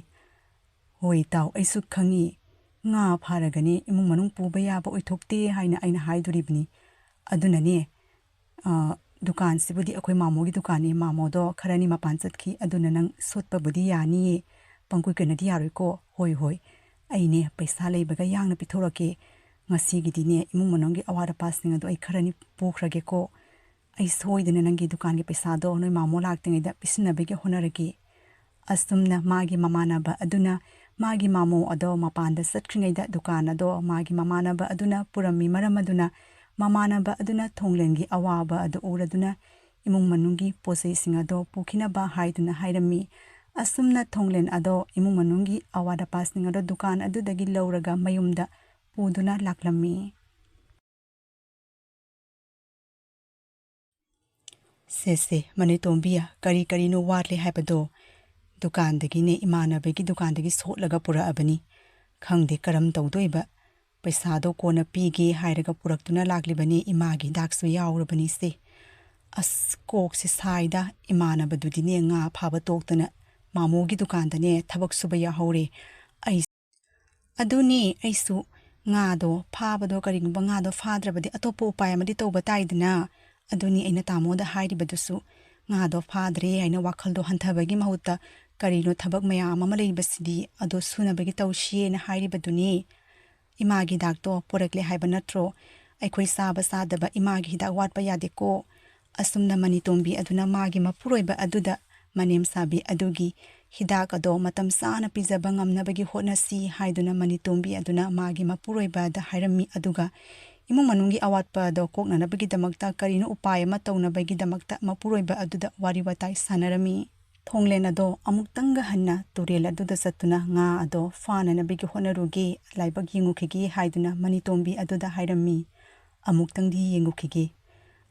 "ꯍꯣꯏ ꯏꯇꯥꯎ, ꯑꯩꯁꯨ ꯈꯪꯉꯤ꯫ ꯉꯥ ꯐꯥꯔꯒꯅꯦ ꯏꯃꯨꯡ ꯃꯅꯨꯡ ꯄꯨꯕ ꯌꯥꯕ ꯑꯣꯏꯊꯣꯛꯇꯦ ꯍꯥꯏꯅ ꯑꯩꯅ ꯍꯥꯏꯗꯣꯔꯤꯕꯅꯤ꯫ ꯑꯗꯨꯅꯅꯦ, ꯑ, ꯗꯨꯀꯥꯟꯁꯤꯕꯨꯗꯤ ꯑꯩꯈꯣꯏ ꯃꯥꯃꯣꯒꯤ ꯗꯨꯀꯥꯟꯅꯤ, ꯃꯥꯃꯣꯗꯣ ꯈꯔꯅꯤ ꯃꯄꯥꯟ ꯆꯠꯈꯤ, ꯑꯗꯨꯅ ꯅꯪ ꯁꯣꯠꯄꯕꯨꯗꯤ ꯌꯥꯅꯤꯌꯦ, ꯄꯪꯀꯨꯏ ꯀꯨꯏꯅꯗꯤ ꯌꯥꯔꯣꯏꯀꯣ"꯫ "ꯍꯣꯏ, ꯍꯣꯏ, ꯑꯩꯅꯦ ꯄꯩꯁꯥ ꯂꯩꯕꯒ ꯌꯥꯡꯅ ꯄꯤꯊꯣꯔꯛꯀꯦ꯫ ꯉꯁꯤꯒꯤꯗꯤꯅꯦ ꯏꯃꯨꯡ ꯃꯅꯨꯡꯒꯤ ꯑꯋꯥꯠ ꯑꯄꯥꯁꯤꯡ ꯑꯗꯣ ꯑꯩ ꯈꯔꯅꯤ ꯄꯨꯈ꯭ꯔꯒꯦꯀꯣ꯫ ꯑꯩ ꯁꯣꯏꯗꯅ ꯅꯪꯒꯤ ꯗꯨꯀꯥꯟꯒꯤ ꯄꯩꯁꯥꯗꯣ ꯅꯣꯏ ꯃꯥꯃꯣ ꯂꯥꯛꯇ꯭ꯔꯤꯉꯩꯗ ꯄꯤꯁꯤꯟꯅꯕꯒꯤ ꯍꯣꯠꯅꯔꯒꯦ"꯫ ꯑꯁꯨꯝꯅ ꯃꯥꯒꯤ ꯃꯃꯥꯟꯅꯕ ꯑꯗꯨꯅ ꯃꯥꯒꯤ ꯃꯥꯃꯣ ꯑꯗꯣ ꯃꯄꯥꯟꯗ ꯆꯠꯈ꯭ꯔꯤꯉꯩꯗ ꯗꯨꯀꯥꯟ ꯑꯗꯣ ꯃꯥꯒꯤ ꯃꯃꯥꯟꯅꯕ ꯑꯗꯨꯅ ꯄꯨꯔꯝꯃꯤ ꯃꯔꯝ ꯑꯗꯨꯅ, ꯃꯃꯥꯟꯅꯕ ꯑꯗꯨꯅ ꯊꯣꯡꯂꯦꯟꯒꯤ ꯑꯋꯥꯕ ꯑꯗꯨ ꯎꯔꯗꯨꯅ ꯏꯃꯨꯡ ꯃꯅꯨꯡꯒꯤ ꯄꯣꯠ ꯆꯩꯁꯤꯡ ꯑꯗꯣ ꯄꯨꯈꯤꯅꯕ ꯍꯥꯏꯗꯨꯅ ꯍꯥꯏꯔꯝꯃꯤ꯫ ꯑꯁꯨꯝꯅ ꯊꯣꯡꯂꯦꯟ ꯑꯗꯣ ꯏꯃꯨꯡ ꯃꯅꯨꯡꯒꯤ ꯑꯋꯥꯠ ꯑꯄꯥꯁꯤꯡ ꯑꯗꯣ ꯗꯨꯀꯥꯟ ꯑꯗꯨꯗꯒꯤ ꯂꯧꯔꯒ ꯃꯌꯨꯝꯗ ꯄꯨꯗꯨꯅ ꯂꯥꯛꯂꯝꯃꯤ꯫ "ꯁꯦ, ꯁꯦ, ꯃꯅꯤꯇꯣꯝꯕꯤ, ꯀꯔꯤ ꯀꯔꯤꯅꯣ ꯋꯥꯠꯂꯤ ꯍꯥꯏꯕꯗꯣ ꯗꯨꯀꯥꯟꯗꯒꯤꯅꯦ, ꯏꯃꯥꯟꯅꯕꯒꯤ ꯗꯨꯀꯥꯟꯗꯒꯤ ꯁꯣꯠꯂꯒ ꯄꯨꯔꯛꯑꯕꯅꯤ꯫ ꯈꯪꯗꯦ ꯀꯔꯝ ꯇꯧꯗꯣꯏꯕ꯫ ꯄꯩꯁꯥꯗꯣ ꯀꯣꯟꯅ ꯄꯤꯒꯦ ꯍꯥꯏꯔꯒ ꯄꯨꯔꯛꯇꯨꯅ ꯂꯥꯛꯂꯤꯕꯅꯤ, ꯏꯃꯥꯒꯤ ꯍꯤꯗꯥꯛꯁꯨ ꯌꯥꯎꯔꯕꯅꯤ ꯁꯦ꯫ ꯑꯁ, ꯀꯣꯛꯁꯦ ꯁꯥꯏꯗ, ꯏꯃꯥꯟꯅꯕꯗꯨꯗꯤꯅꯦ ꯉꯥ ꯐꯥꯕ ꯇꯣꯛꯇꯅ ꯃꯥꯃꯣꯒꯤ ꯗꯨꯀꯥꯟꯗꯅꯦ ꯊꯕꯛ ꯁꯨꯕ ꯌꯥꯍꯧꯔꯦ꯫ ꯑꯩ ꯑꯗꯨꯅꯦ ꯑꯩꯁꯨ ꯉꯥꯗꯣ ꯐꯥꯕꯗꯣ, ꯀꯔꯤꯒꯨꯝꯕ ꯉꯥꯗꯣ ꯐꯥꯗ꯭ꯔꯕꯗꯤ ꯑꯇꯣꯞꯄ ꯎꯄꯥꯏ ꯑꯃꯗꯤ ꯇꯧꯕ ꯇꯥꯏꯗꯅ꯫ ꯑꯗꯨꯅꯤ ꯑꯩꯅ ꯇꯥꯃꯣꯗ ꯍꯥꯏꯔꯤꯕꯗꯨꯁꯨ, ꯉꯥꯗꯣ ꯐꯥꯗ꯭ꯔꯦ ꯍꯥꯏꯅ ꯋꯥꯈꯜꯗꯣ ꯍꯟꯊꯕꯒꯤ ꯃꯍꯨꯠꯇ ꯀꯔꯤꯅꯣ ꯊꯕꯛ ꯃꯌꯥꯝ ꯑꯃ ꯂꯩꯕꯁꯤꯗꯤ, ꯑꯗꯣ ꯁꯨꯅꯕꯒꯤ ꯇꯧꯁꯤꯌꯦꯅ ꯍꯥꯏꯔꯤꯕꯗꯨꯅꯤ꯫ ꯏꯃꯥꯒꯤ ꯍꯤꯗꯥꯛꯇꯣ ꯄꯨꯔꯛꯂꯦ ꯍꯥꯏꯕ ꯅꯠꯇ꯭ꯔꯣ? ꯑꯩꯈꯣꯏ ꯆꯥꯕ ꯆꯥꯗꯕ ꯏꯃꯥꯒꯤ ꯍꯤꯗꯥꯛ ꯋꯥꯠꯄ ꯌꯥꯗꯦꯀꯣ꯫ ꯑꯁꯨꯝꯅ ꯃꯅꯤꯇꯣꯝꯕꯤ ꯑꯗꯨꯅ ꯃꯥꯒꯤ ꯃꯄꯨꯔꯣꯏꯕ ꯑꯗꯨꯗ ꯃꯅꯦꯝ ꯁꯥꯕꯤ ꯑꯗꯨꯒꯤ ꯍꯤꯗꯥꯛ ꯑꯗꯣ ꯃꯇꯝ ꯆꯥꯅ ꯄꯤꯖꯕ ꯉꯝꯅꯕꯒꯤ ꯍꯣꯠꯅꯁꯤ ꯍꯥꯏꯗꯨꯅ ꯃꯅꯤꯇꯣꯝꯕꯤ ꯑꯗꯨꯅ ꯃꯥꯒꯤ ꯃꯄꯨꯔꯣꯏꯕꯗ ꯍꯥꯏꯔꯝꯃꯤ꯫ ꯑꯗꯨꯒ ꯏꯃꯨꯡ ꯃꯅꯨꯡꯒꯤ ꯑꯋꯥꯠꯄ ꯑꯗꯣ ꯀꯣꯛꯅꯅꯕꯒꯤꯗꯃꯛꯇ ꯀꯔꯤꯅꯣ ꯎꯄꯥꯏ ꯑꯃ ꯇꯧꯅꯕꯒꯤꯗꯃꯛꯇ ꯃꯄꯨꯔꯣꯏꯕ ꯑꯗꯨꯗ ꯋꯥꯔꯤ ꯋꯥꯇꯥꯏ ꯁꯥꯟꯅꯔꯝꯃꯤ꯫ ꯊꯣꯡꯂꯦꯟ ꯑꯗꯣ ꯑꯃꯨꯛꯇꯪꯒ ꯍꯟꯅ ꯇꯨꯔꯦꯜ ꯑꯗꯨꯗ ꯆꯠꯇꯨꯅ ꯉꯥ ꯑꯗꯣ ꯐꯥꯅꯅꯕꯒꯤ ꯍꯣꯠꯅꯔꯨꯒꯦ, ꯂꯥꯏꯕꯛ ꯌꯦꯡꯉꯨꯈꯤꯒꯦ ꯍꯥꯏꯗꯨꯅ ꯃꯅꯤꯇꯣꯝꯕꯤ ꯑꯗꯨꯗ ꯍꯥꯏꯔꯝꯃꯤ꯫ "ꯑꯃꯨꯛꯇꯪꯗꯤ ꯌꯦꯡꯉꯨꯈꯤꯒꯦ꯫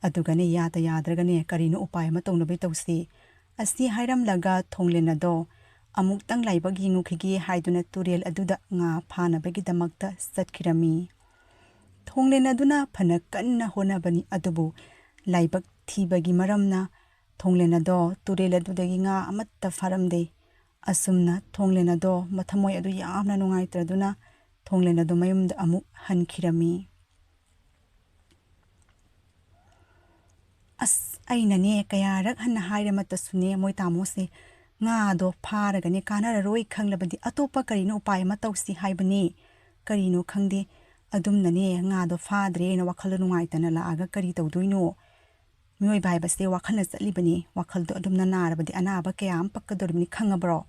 ꯑꯗꯨꯒꯅꯦ ꯌꯥꯗ ꯌꯥꯗ꯭ꯔꯒꯅꯦ ꯀꯔꯤꯅꯣ ꯎꯄꯥꯏ ꯑꯃ ꯇꯧꯅꯕꯩ ꯇꯧꯁꯤ"꯫ ꯑꯁꯤ ꯍꯥꯏꯔꯝꯂꯒ ꯊꯣꯡꯂꯦꯟ ꯑꯗꯣ ꯑꯃꯨꯛꯇꯪ ꯂꯥꯏꯕꯛ ꯌꯦꯡꯉꯨꯈꯤꯒꯦ ꯍꯥꯏꯗꯨꯅ ꯇꯨꯔꯦꯜ ꯑꯗꯨꯗ ꯉꯥ ꯐꯥꯅꯕꯒꯤꯗꯃꯛꯇ ꯆꯠꯈꯤꯔꯝꯃꯤ꯫ ꯊꯣꯡꯂꯦꯟ ꯑꯗꯨꯅ ꯐꯅ ꯀꯟꯅ ꯍꯣꯠꯅꯕꯅꯤ, ꯑꯗꯨꯕꯨ ꯂꯥꯏꯕꯛ ꯊꯤꯕꯒꯤ ꯃꯔꯝꯅ ꯊꯣꯡꯂꯦꯟ ꯑꯗꯣ ꯇꯨꯔꯦꯜ ꯑꯗꯨꯗꯒꯤ ꯉꯥ ꯑꯃꯠꯇ ꯐꯥꯔꯝꯗꯦ꯫ ꯑꯁꯨꯝꯅ ꯊꯣꯡꯂꯦꯟ ꯑꯗꯣ ꯃꯊꯃꯣꯏ ꯑꯗꯨ ꯌꯥꯝꯅ ꯅꯨꯡꯉꯥꯏꯇ꯭ꯔꯗꯨꯅ ꯊꯣꯡꯂꯦꯟ ꯑꯗꯣ ꯃꯌꯨꯝꯗ ꯑꯃꯨꯛ ꯍꯟꯈꯤꯔꯝꯃꯤ꯫ "ꯑꯁ, ꯑꯩꯅꯅꯦ ꯀꯌꯥꯔꯛ ꯍꯟꯅ ꯍꯥꯏꯔꯃꯇꯁꯨꯅꯦ, ꯃꯣꯏ ꯇꯥꯃꯣꯁꯦ ꯉꯥꯗꯣ ꯐꯥꯔꯒꯅꯦ ꯀꯥꯟꯅꯔꯔꯣꯏ ꯈꯪꯂꯕꯗꯤ ꯑꯇꯣꯞꯄ ꯀꯔꯤꯅꯣ ꯎꯄꯥꯏ ꯑꯃ ꯇꯧꯁꯤ ꯍꯥꯏꯕꯅꯤ꯫ ꯀꯔꯤꯅꯣ ꯈꯪꯗꯦ, ꯑꯗꯨꯝꯅꯅꯦ ꯉꯥꯗꯣ ꯐꯥꯗ꯭ꯔꯦꯅ ꯋꯥꯈꯜꯗꯣ ꯅꯨꯡꯉꯥꯏꯇꯅ ꯂꯥꯛꯑꯒ ꯀꯔꯤ ꯇꯧꯗꯣꯏꯅꯣ?" ꯃꯤꯑꯣꯏꯕ ꯍꯥꯏꯕꯁꯦ ꯋꯥꯈꯜꯅ ꯆꯠꯂꯤꯕꯅꯤ꯫ ꯋꯥꯈꯜꯗꯣ ꯑꯗꯨꯝꯅ ꯅꯥꯔꯕꯗꯤ ꯑꯅꯥꯕ ꯀꯌꯥ ꯑꯃ ꯄꯛꯀꯗꯧꯔꯤꯕꯅꯤ, ꯈꯪꯉꯕ꯭ꯔꯣ?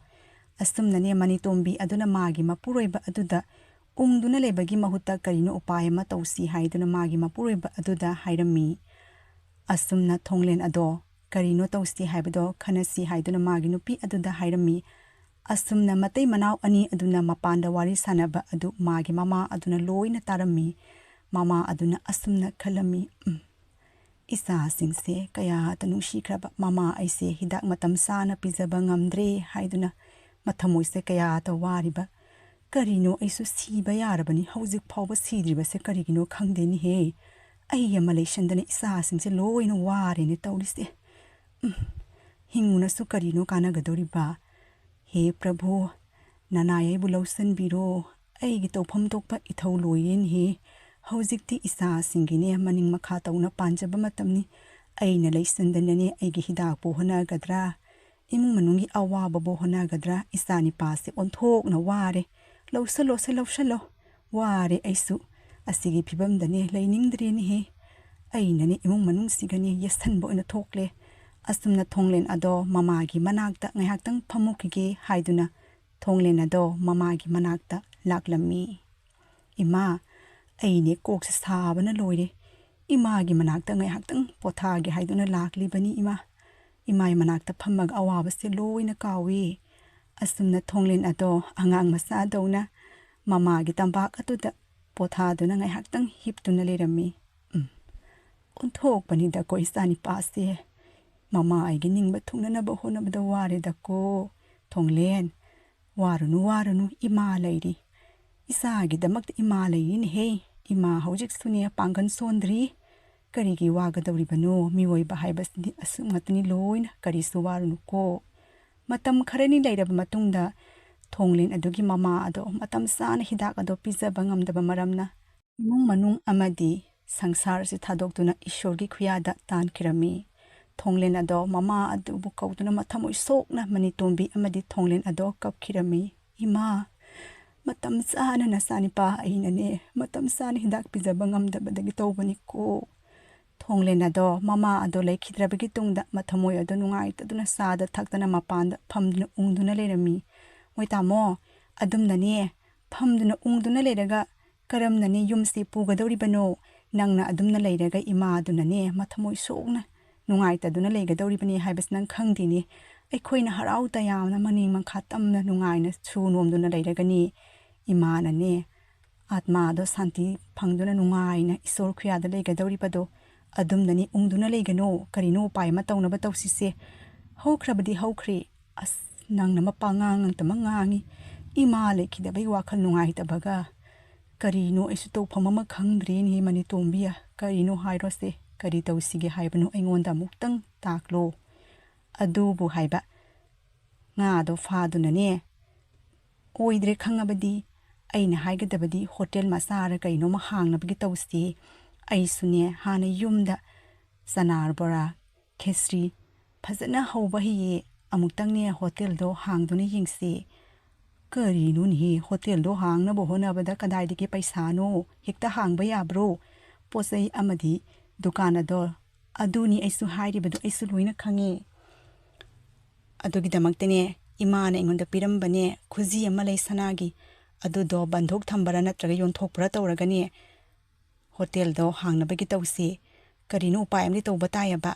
ꯑꯁꯨꯝꯅꯅꯦ ꯃꯅꯤꯇꯣꯝꯕꯤ ꯑꯗꯨꯅ ꯃꯥꯒꯤ ꯃꯄꯨꯔꯣꯏꯕ ꯑꯗꯨꯗ ꯎꯪꯗꯨꯅ ꯂꯩꯕꯒꯤ ꯃꯍꯨꯠꯇ ꯀꯔꯤꯅꯣ ꯎꯄꯥꯏ ꯑꯃ ꯇꯧꯁꯤ ꯍꯥꯏꯗꯨꯅ ꯃꯥꯒꯤ ꯃꯄꯨꯔꯣꯏꯕ ꯑꯗꯨꯗ ꯍꯥꯏꯔꯝꯃꯤ꯫ ꯑꯁꯨꯝꯅ ꯊꯣꯡꯂꯦꯟ ꯑꯗꯣ ꯀꯔꯤꯅꯣ ꯇꯧꯁꯤ ꯍꯥꯏꯕꯗꯣ ꯈꯟꯅꯁꯤ ꯍꯥꯏꯗꯨꯅ ꯃꯥꯒꯤ ꯅꯨꯄꯤ ꯑꯗꯨꯗ ꯍꯥꯏꯔꯝꯃꯤ꯫ ꯑꯁꯨꯝꯅ ꯃꯇꯩ ꯃꯅꯥꯎ ꯑꯅꯤ ꯑꯗꯨꯅ ꯃꯄꯥꯟꯗ ꯋꯥꯔꯤ ꯁꯥꯟꯅꯕ ꯑꯗꯨ ꯃꯥꯒꯤ ꯃꯃꯥ ꯑꯗꯨꯅ ꯂꯣꯏꯅ ꯇꯥꯔꯝꯃꯤ꯫ ꯃꯃꯥ ꯑꯗꯨꯅ ꯑꯁꯨꯝꯅ ꯈꯜꯂꯝꯃꯤ, "ꯎꯝ, ꯏꯆꯥꯁꯤꯡꯁꯦ ꯀꯌꯥꯗ ꯅꯨꯡꯁꯤꯈ꯭ꯔꯕ꯫ ꯃꯃꯥ ꯑꯩꯁꯦ ꯍꯤꯗꯥꯛ ꯃꯇꯝ ꯆꯥꯅ ꯄꯤꯖꯕ ꯉꯝꯗ꯭ꯔꯦ ꯍꯥꯏꯗꯨꯅ ꯃꯊꯃꯣꯏꯁꯦ ꯀꯌꯥꯗ ꯋꯥꯔꯤꯕ꯫ ꯀꯔꯤꯅꯣ, ꯑꯩꯁꯨ ꯁꯤꯕ ꯌꯥꯔꯕꯅꯤ, ꯍꯧꯖꯤꯛ ꯐꯥꯎꯕ ꯁꯤꯗ꯭ꯔꯤꯕꯁꯦ ꯀꯔꯤꯒꯤꯅꯣ ꯈꯪꯗꯦꯅꯦꯍꯦ꯫ ꯑꯩ ꯑꯃ ꯂꯩꯁꯟꯗꯅ ꯏꯆꯥꯁꯤꯡꯁꯦ ꯂꯣꯏꯅ ꯋꯥꯔꯦꯅꯦ ꯇꯧꯔꯤꯁꯦ꯫ ꯎꯝ, ꯍꯤꯡꯉꯨꯅꯁꯨ ꯀꯔꯤꯅꯣ ꯀꯥꯟꯅꯒꯗꯧꯔꯤꯕ? ꯍꯦ ꯄ꯭ꯔꯚꯨ, ꯅꯅꯥꯏ ꯑꯩꯕꯨ ꯂꯧꯁꯤꯟꯕꯤꯔꯣ꯫ ꯑꯩꯒꯤ ꯇꯧꯐꯝ ꯊꯣꯛꯄ ꯏꯊꯧ ꯂꯣꯏꯔꯦꯅꯦꯍꯦ꯫ ꯍꯧꯖꯤꯛꯇꯤ ꯏꯆꯥꯁꯤꯡꯒꯤꯅꯦ ꯃꯅꯤꯡ ꯃꯈꯥ ꯇꯧꯅ ꯄꯥꯟꯖꯕ ꯃꯇꯝꯅꯤ꯫ ꯑꯩꯅ ꯂꯩꯁꯟꯗꯅꯅꯦ ꯑꯩꯒꯤ ꯍꯤꯗꯥꯛꯄꯨ ꯍꯣꯠꯅꯒꯗ꯭ꯔꯥ, ꯏꯃꯨꯡ ꯃꯅꯨꯡꯒꯤ ꯑꯋꯥꯕꯕꯨ ꯍꯣꯠꯅꯒꯗ꯭ꯔꯥ? ꯏꯆꯥꯅꯤꯄꯥꯁꯦ ꯑꯣꯟꯊꯣꯛꯅ ꯋꯥꯔꯦ꯫ ꯂꯧꯁꯜꯂꯣꯁꯦ, ꯂꯧꯁꯜꯂꯣ꯫ ꯋꯥꯔꯦ ꯑꯩꯁꯨ꯫ ꯑꯁꯤꯒꯤ ꯐꯤꯕꯝꯗꯅꯦ ꯂꯩꯅꯤꯡꯗ꯭ꯔꯦꯅꯦꯍꯦ꯫ ꯑꯩꯅꯅꯦ ꯏꯃꯨꯡ ꯃꯅꯨꯡꯁꯤꯒꯅꯦ ꯌꯦꯠꯁꯟꯕ ꯑꯣꯏꯅ ꯊꯣꯛꯂꯦ꯫ ꯑꯁꯨꯝꯅ ꯊꯣꯡꯂꯦꯟ ꯑꯗꯣ ꯃꯃꯥꯒꯤ ꯃꯅꯥꯛꯇ ꯉꯥꯏꯍꯥꯛꯇꯪ ꯐꯝꯃꯨꯈꯤꯒꯦ ꯍꯥꯏꯗꯨꯅ ꯊꯣꯡꯂꯦꯟ ꯑꯗꯣ ꯃꯃꯥꯒꯤ ꯃꯅꯥꯛꯇ ꯂꯥꯛꯂꯝꯃꯤ꯫ "ꯏꯃꯥ, ꯑꯩꯅꯦ ꯀꯣꯛꯁꯦ ꯁꯥꯕꯅ ꯂꯣꯏꯔꯦ꯫ ꯏꯃꯥꯒꯤ ꯃꯅꯥꯛꯇ ꯉꯥꯏꯍꯥꯛꯇꯪ ꯄꯣꯊꯥꯒꯦ ꯍꯥꯏꯗꯨꯅ ꯂꯥꯛꯂꯤꯕꯅꯤ ꯏꯃꯥ꯫ ꯏꯃꯥꯒꯤ ꯃꯅꯥꯛꯇ ꯐꯝꯃꯒ ꯑꯋꯥꯕꯁꯦ ꯂꯣꯏꯅ ꯀꯥꯎꯏ꯫" ꯑꯁꯨꯝꯅ ꯊꯣꯡꯂꯦꯟ ꯑꯗꯣ ꯑꯉꯥꯡ ꯃꯆꯥꯗꯧꯅ ꯃꯃꯥꯒꯤ ꯇꯝꯄꯥꯛ ꯑꯗꯨꯗ ꯄꯣꯊꯥꯗꯨꯅ ꯉꯥꯏꯍꯥꯛꯇꯪ ꯍꯤꯞꯇꯨꯅ ꯂꯩꯔꯝꯃꯤ꯫ "ꯎꯝ, ꯑꯣꯟꯊꯣꯛꯄꯅꯤꯗꯀꯣ ꯏꯆꯥꯅꯤꯄꯥꯁꯦ꯫ ꯃꯃꯥ ꯑꯩꯒꯤ ꯅꯤꯡꯕ ꯊꯨꯡꯅꯅꯕ ꯍꯣꯠꯅꯕꯗ ꯋꯥꯔꯦꯗꯀꯣ꯫ ꯊꯣꯡꯂꯦꯟ, ꯋꯥꯔꯨꯅꯨ, ꯋꯥꯔꯨꯅꯨ, ꯏꯃꯥ ꯂꯩꯔꯤ꯫ ꯏꯆꯥꯒꯤꯗꯃꯛꯇ ꯏꯃꯥ ꯂꯩꯔꯤꯅꯦꯍꯦ꯫ "ꯏꯃꯥ ꯍꯧꯖꯤꯛꯁꯨꯅꯦ ꯄꯥꯡꯒꯜ ꯁꯣꯟꯗ꯭ꯔꯤ꯫ ꯀꯔꯤꯒꯤ ꯋꯥꯒꯗꯧꯔꯤꯕꯅꯣ? ꯃꯤꯑꯣꯏꯕ ꯍꯥꯏꯕꯁꯤꯗꯤ ꯑꯁꯨꯛ ꯉꯥꯛꯇꯅꯤ ꯂꯣꯏꯅ꯫ ꯀꯔꯤꯁꯨ ꯋꯥꯔꯨꯅꯨꯀꯣ꯫ ꯃꯇꯝ ꯈꯔꯅꯤ ꯂꯩꯔꯕ ꯃꯇꯨꯡꯗ ꯊꯣꯡꯂꯦꯟ ꯑꯗꯨꯒꯤ ꯃꯃꯥ ꯑꯗꯣ ꯃꯇꯝ ꯆꯥꯅ ꯍꯤꯗꯥꯛ ꯑꯗꯣ ꯄꯤꯖꯕ ꯉꯝꯗꯕ ꯃꯔꯝꯅ ꯏꯃꯨꯡ ꯃꯅꯨꯡ ꯑꯃꯗꯤ ꯁꯪꯁꯥꯔ ꯑꯁꯤ ꯊꯥꯗꯣꯛꯇꯨꯅ ꯏꯁꯣꯔꯒꯤ ꯈꯨꯌꯥꯗ ꯇꯥꯟꯈꯤꯔꯝꯃꯤ꯫ ꯊꯣꯡꯂꯦꯟ ꯑꯗꯣ ꯃꯃꯥ ꯑꯗꯨꯕꯨ ꯀꯧꯗꯨꯅ ꯃꯊꯃꯣꯏ ꯁꯣꯛꯅ ꯃꯅꯤꯇꯣꯝꯕꯤ ꯑꯃꯗꯤ ꯊꯣꯡꯂꯦꯟ ꯑꯗꯣ ꯀꯞꯈꯤꯔꯝꯃꯤ꯫ "ꯏꯃꯥ, ꯃꯇꯝ ꯆꯥꯅ ꯅꯆꯥꯅꯤꯄꯥ ꯑꯩꯅꯅꯦ, ꯃꯇꯝ ꯆꯥꯅ ꯍꯤꯗꯥꯛ ꯄꯤꯖꯕ ꯉꯝꯗꯕꯗꯒꯤ ꯇꯧꯕꯅꯤꯀꯣ"꯫ ꯊꯣꯡꯂꯦꯟ ꯑꯗꯣ ꯃꯃꯥ ꯑꯗꯣ ꯂꯩꯈꯤꯗ꯭ꯔꯕꯒꯤ ꯇꯨꯡꯗ ꯃꯊꯃꯣꯏ ꯑꯗꯣ ꯅꯨꯡꯉꯥꯏꯇꯗꯨꯅ ꯆꯥꯗ ꯊꯛꯇꯅ ꯃꯄꯥꯟꯗ ꯐꯝꯗꯨꯅ ꯎꯪꯗꯨꯅ ꯂꯩꯔꯝꯃꯤ꯫ "ꯃꯣꯏ ꯇꯥꯃꯣ, ꯑꯗꯨꯝꯅꯅꯦ ꯐꯝꯗꯨꯅ ꯎꯪꯗꯨꯅ ꯂꯩꯔꯒ ꯀꯔꯝꯅꯅꯦ ꯌꯨꯝꯁꯤ ꯄꯨꯒꯗꯧꯔꯤꯕꯅꯣ? ꯅꯪꯅ ꯑꯗꯨꯝꯅ ꯂꯩꯔꯒ ꯏꯃꯥꯗꯨꯅꯅꯦ ꯃꯊꯃꯣꯏ ꯁꯣꯛꯅ ꯅꯨꯡꯉꯥꯏꯇꯗꯨꯅ ꯂꯩꯒꯗꯧꯔꯤꯕꯅꯤ ꯍꯥꯏꯕꯁꯤ ꯅꯪ ꯈꯪꯗꯦꯅꯦ꯫ ꯑꯩꯈꯣꯏꯅ ꯍꯔꯥꯎ ꯇꯌꯥꯝꯅ ꯃꯅꯤꯡ ꯃꯈꯥ ꯇꯝꯅ ꯅꯨꯡꯉꯥꯏꯅ ꯁꯨ ꯅꯣꯝꯗꯨꯅ ꯂꯩꯔꯒꯅꯤ꯫ ꯏꯃꯥꯅꯅꯦ ꯑꯥꯠꯃꯥꯗꯣ ꯁꯥꯟꯇꯤ ꯐꯪꯗꯨꯅ ꯅꯨꯡꯉꯥꯏꯅ ꯏꯁꯣꯔ ꯈꯨꯌꯥꯗ ꯂꯩꯒꯗꯧꯔꯤꯕꯗꯣ ꯑꯗꯨꯝꯅꯅꯤ ꯎꯪꯗꯨꯅ ꯂꯩꯒꯅꯨ꯫ ꯀꯔꯤꯅꯣ ꯎꯄꯥꯏ ꯑꯃ ꯇꯧꯅꯕ ꯇꯧꯁꯤꯁꯦ꯫ ꯍꯧꯈ꯭ꯔꯕꯗꯤ ꯍꯧꯈ꯭ꯔꯦ꯫ ꯑꯁ, ꯅꯪꯅ ꯃꯄꯥ ꯉꯥꯡ ꯉꯥꯡꯇꯃꯛ ꯉꯥꯡꯉꯤ꯫ ꯏꯃꯥ ꯂꯩꯈꯤꯗꯕꯒꯤ ꯋꯥꯈꯜ ꯅꯨꯡꯉꯥꯏꯇꯕꯒ꯫ ꯀꯔꯤꯅꯣ ꯑꯩꯁꯨ ꯇꯧꯐꯝ ꯑꯃ ꯈꯪꯗ꯭ꯔꯦꯅꯦꯍꯦ ꯃꯅꯤꯇꯣꯝꯕꯤ꯫ ꯀꯔꯤꯅꯣ ꯍꯥꯏꯔꯣꯁꯦ꯫ ꯀꯔꯤ ꯇꯧꯁꯤꯒꯦ ꯍꯥꯏꯕꯅꯣ ꯑꯩꯉꯣꯟꯗ ꯑꯃꯨꯛꯇꯪ ꯇꯥꯛꯂꯣ"꯫ ꯑꯗꯨꯕꯨ ꯍꯥꯏꯕ ꯉꯥꯗꯣ ꯐꯥꯗꯨꯅꯅꯦ ꯑꯣꯏꯗ꯭ꯔꯦ ꯈꯪꯉꯕꯗꯤ ꯑꯩꯅ ꯍꯥꯏꯒꯗꯕꯗꯤ ꯍꯣꯇꯦꯜ ꯃꯆꯥꯔ ꯀꯩꯅꯣꯝꯃ ꯍꯥꯡꯅꯕꯒꯤ ꯇꯧꯁꯤ꯫ ꯑꯩꯁꯨꯅꯦ ꯍꯥꯟꯅ ꯌꯨꯝꯗ ꯆꯅꯥ ꯕꯣꯔꯥ, ꯈꯦꯆ꯭ꯔꯤ ꯐꯖꯅ ꯍꯧꯕ ꯍꯩꯌꯦ꯫ ꯑꯃꯨꯛꯇꯪꯅꯦ ꯍꯣꯇꯦꯜꯗꯣ ꯍꯥꯡꯗꯨꯅ ꯌꯦꯡꯁꯤ꯫ ꯀꯔꯤꯅꯣꯅꯦꯍꯦ, ꯍꯣꯇꯦꯜꯗꯣ ꯍꯥꯡꯅꯕ ꯍꯣꯠꯅꯕꯗ ꯀꯗꯥꯏꯗꯒꯤ ꯄꯩꯁꯥꯅꯣ? ꯍꯦꯛꯇ ꯍꯥꯡꯕ ꯌꯥꯕ꯭ꯔꯣ? ꯄꯣꯠ ꯆꯩ ꯑꯃꯗꯤ ꯗꯨꯀꯥꯟ ꯑꯗꯣ꯫ ꯑꯗꯨꯅꯤ ꯑꯩꯁꯨ ꯍꯥꯏꯔꯤꯕꯗꯣ, ꯑꯩꯁꯨ ꯂꯣꯏꯅ ꯈꯪꯉꯦ꯫ ꯑꯗꯨꯒꯤꯗꯃꯛꯇꯅꯦ ꯏꯃꯥꯅ ꯑꯩꯉꯣꯟꯗ ꯄꯤꯔꯝꯕꯅꯦ ꯈꯨꯖꯤ ꯑꯃ ꯂꯩ ꯁꯅꯥꯒꯤ, ꯑꯗꯨꯗꯣ ꯕꯟꯗꯣꯛ ꯊꯝꯕꯔꯥ ꯅꯠꯇ꯭ꯔꯒ ꯌꯣꯟꯊꯣꯛꯄꯔꯥ ꯇꯧꯔꯒꯅꯦ ꯍꯣꯇꯦꯜꯗꯣ ꯍꯥꯡꯅꯕꯒꯤ ꯇꯧꯁꯤ꯫ ꯀꯔꯤꯅꯣ ꯎꯄꯥꯏ ꯑꯃꯗꯤ ꯇꯧꯕ ꯇꯥꯏꯌꯦꯕ꯫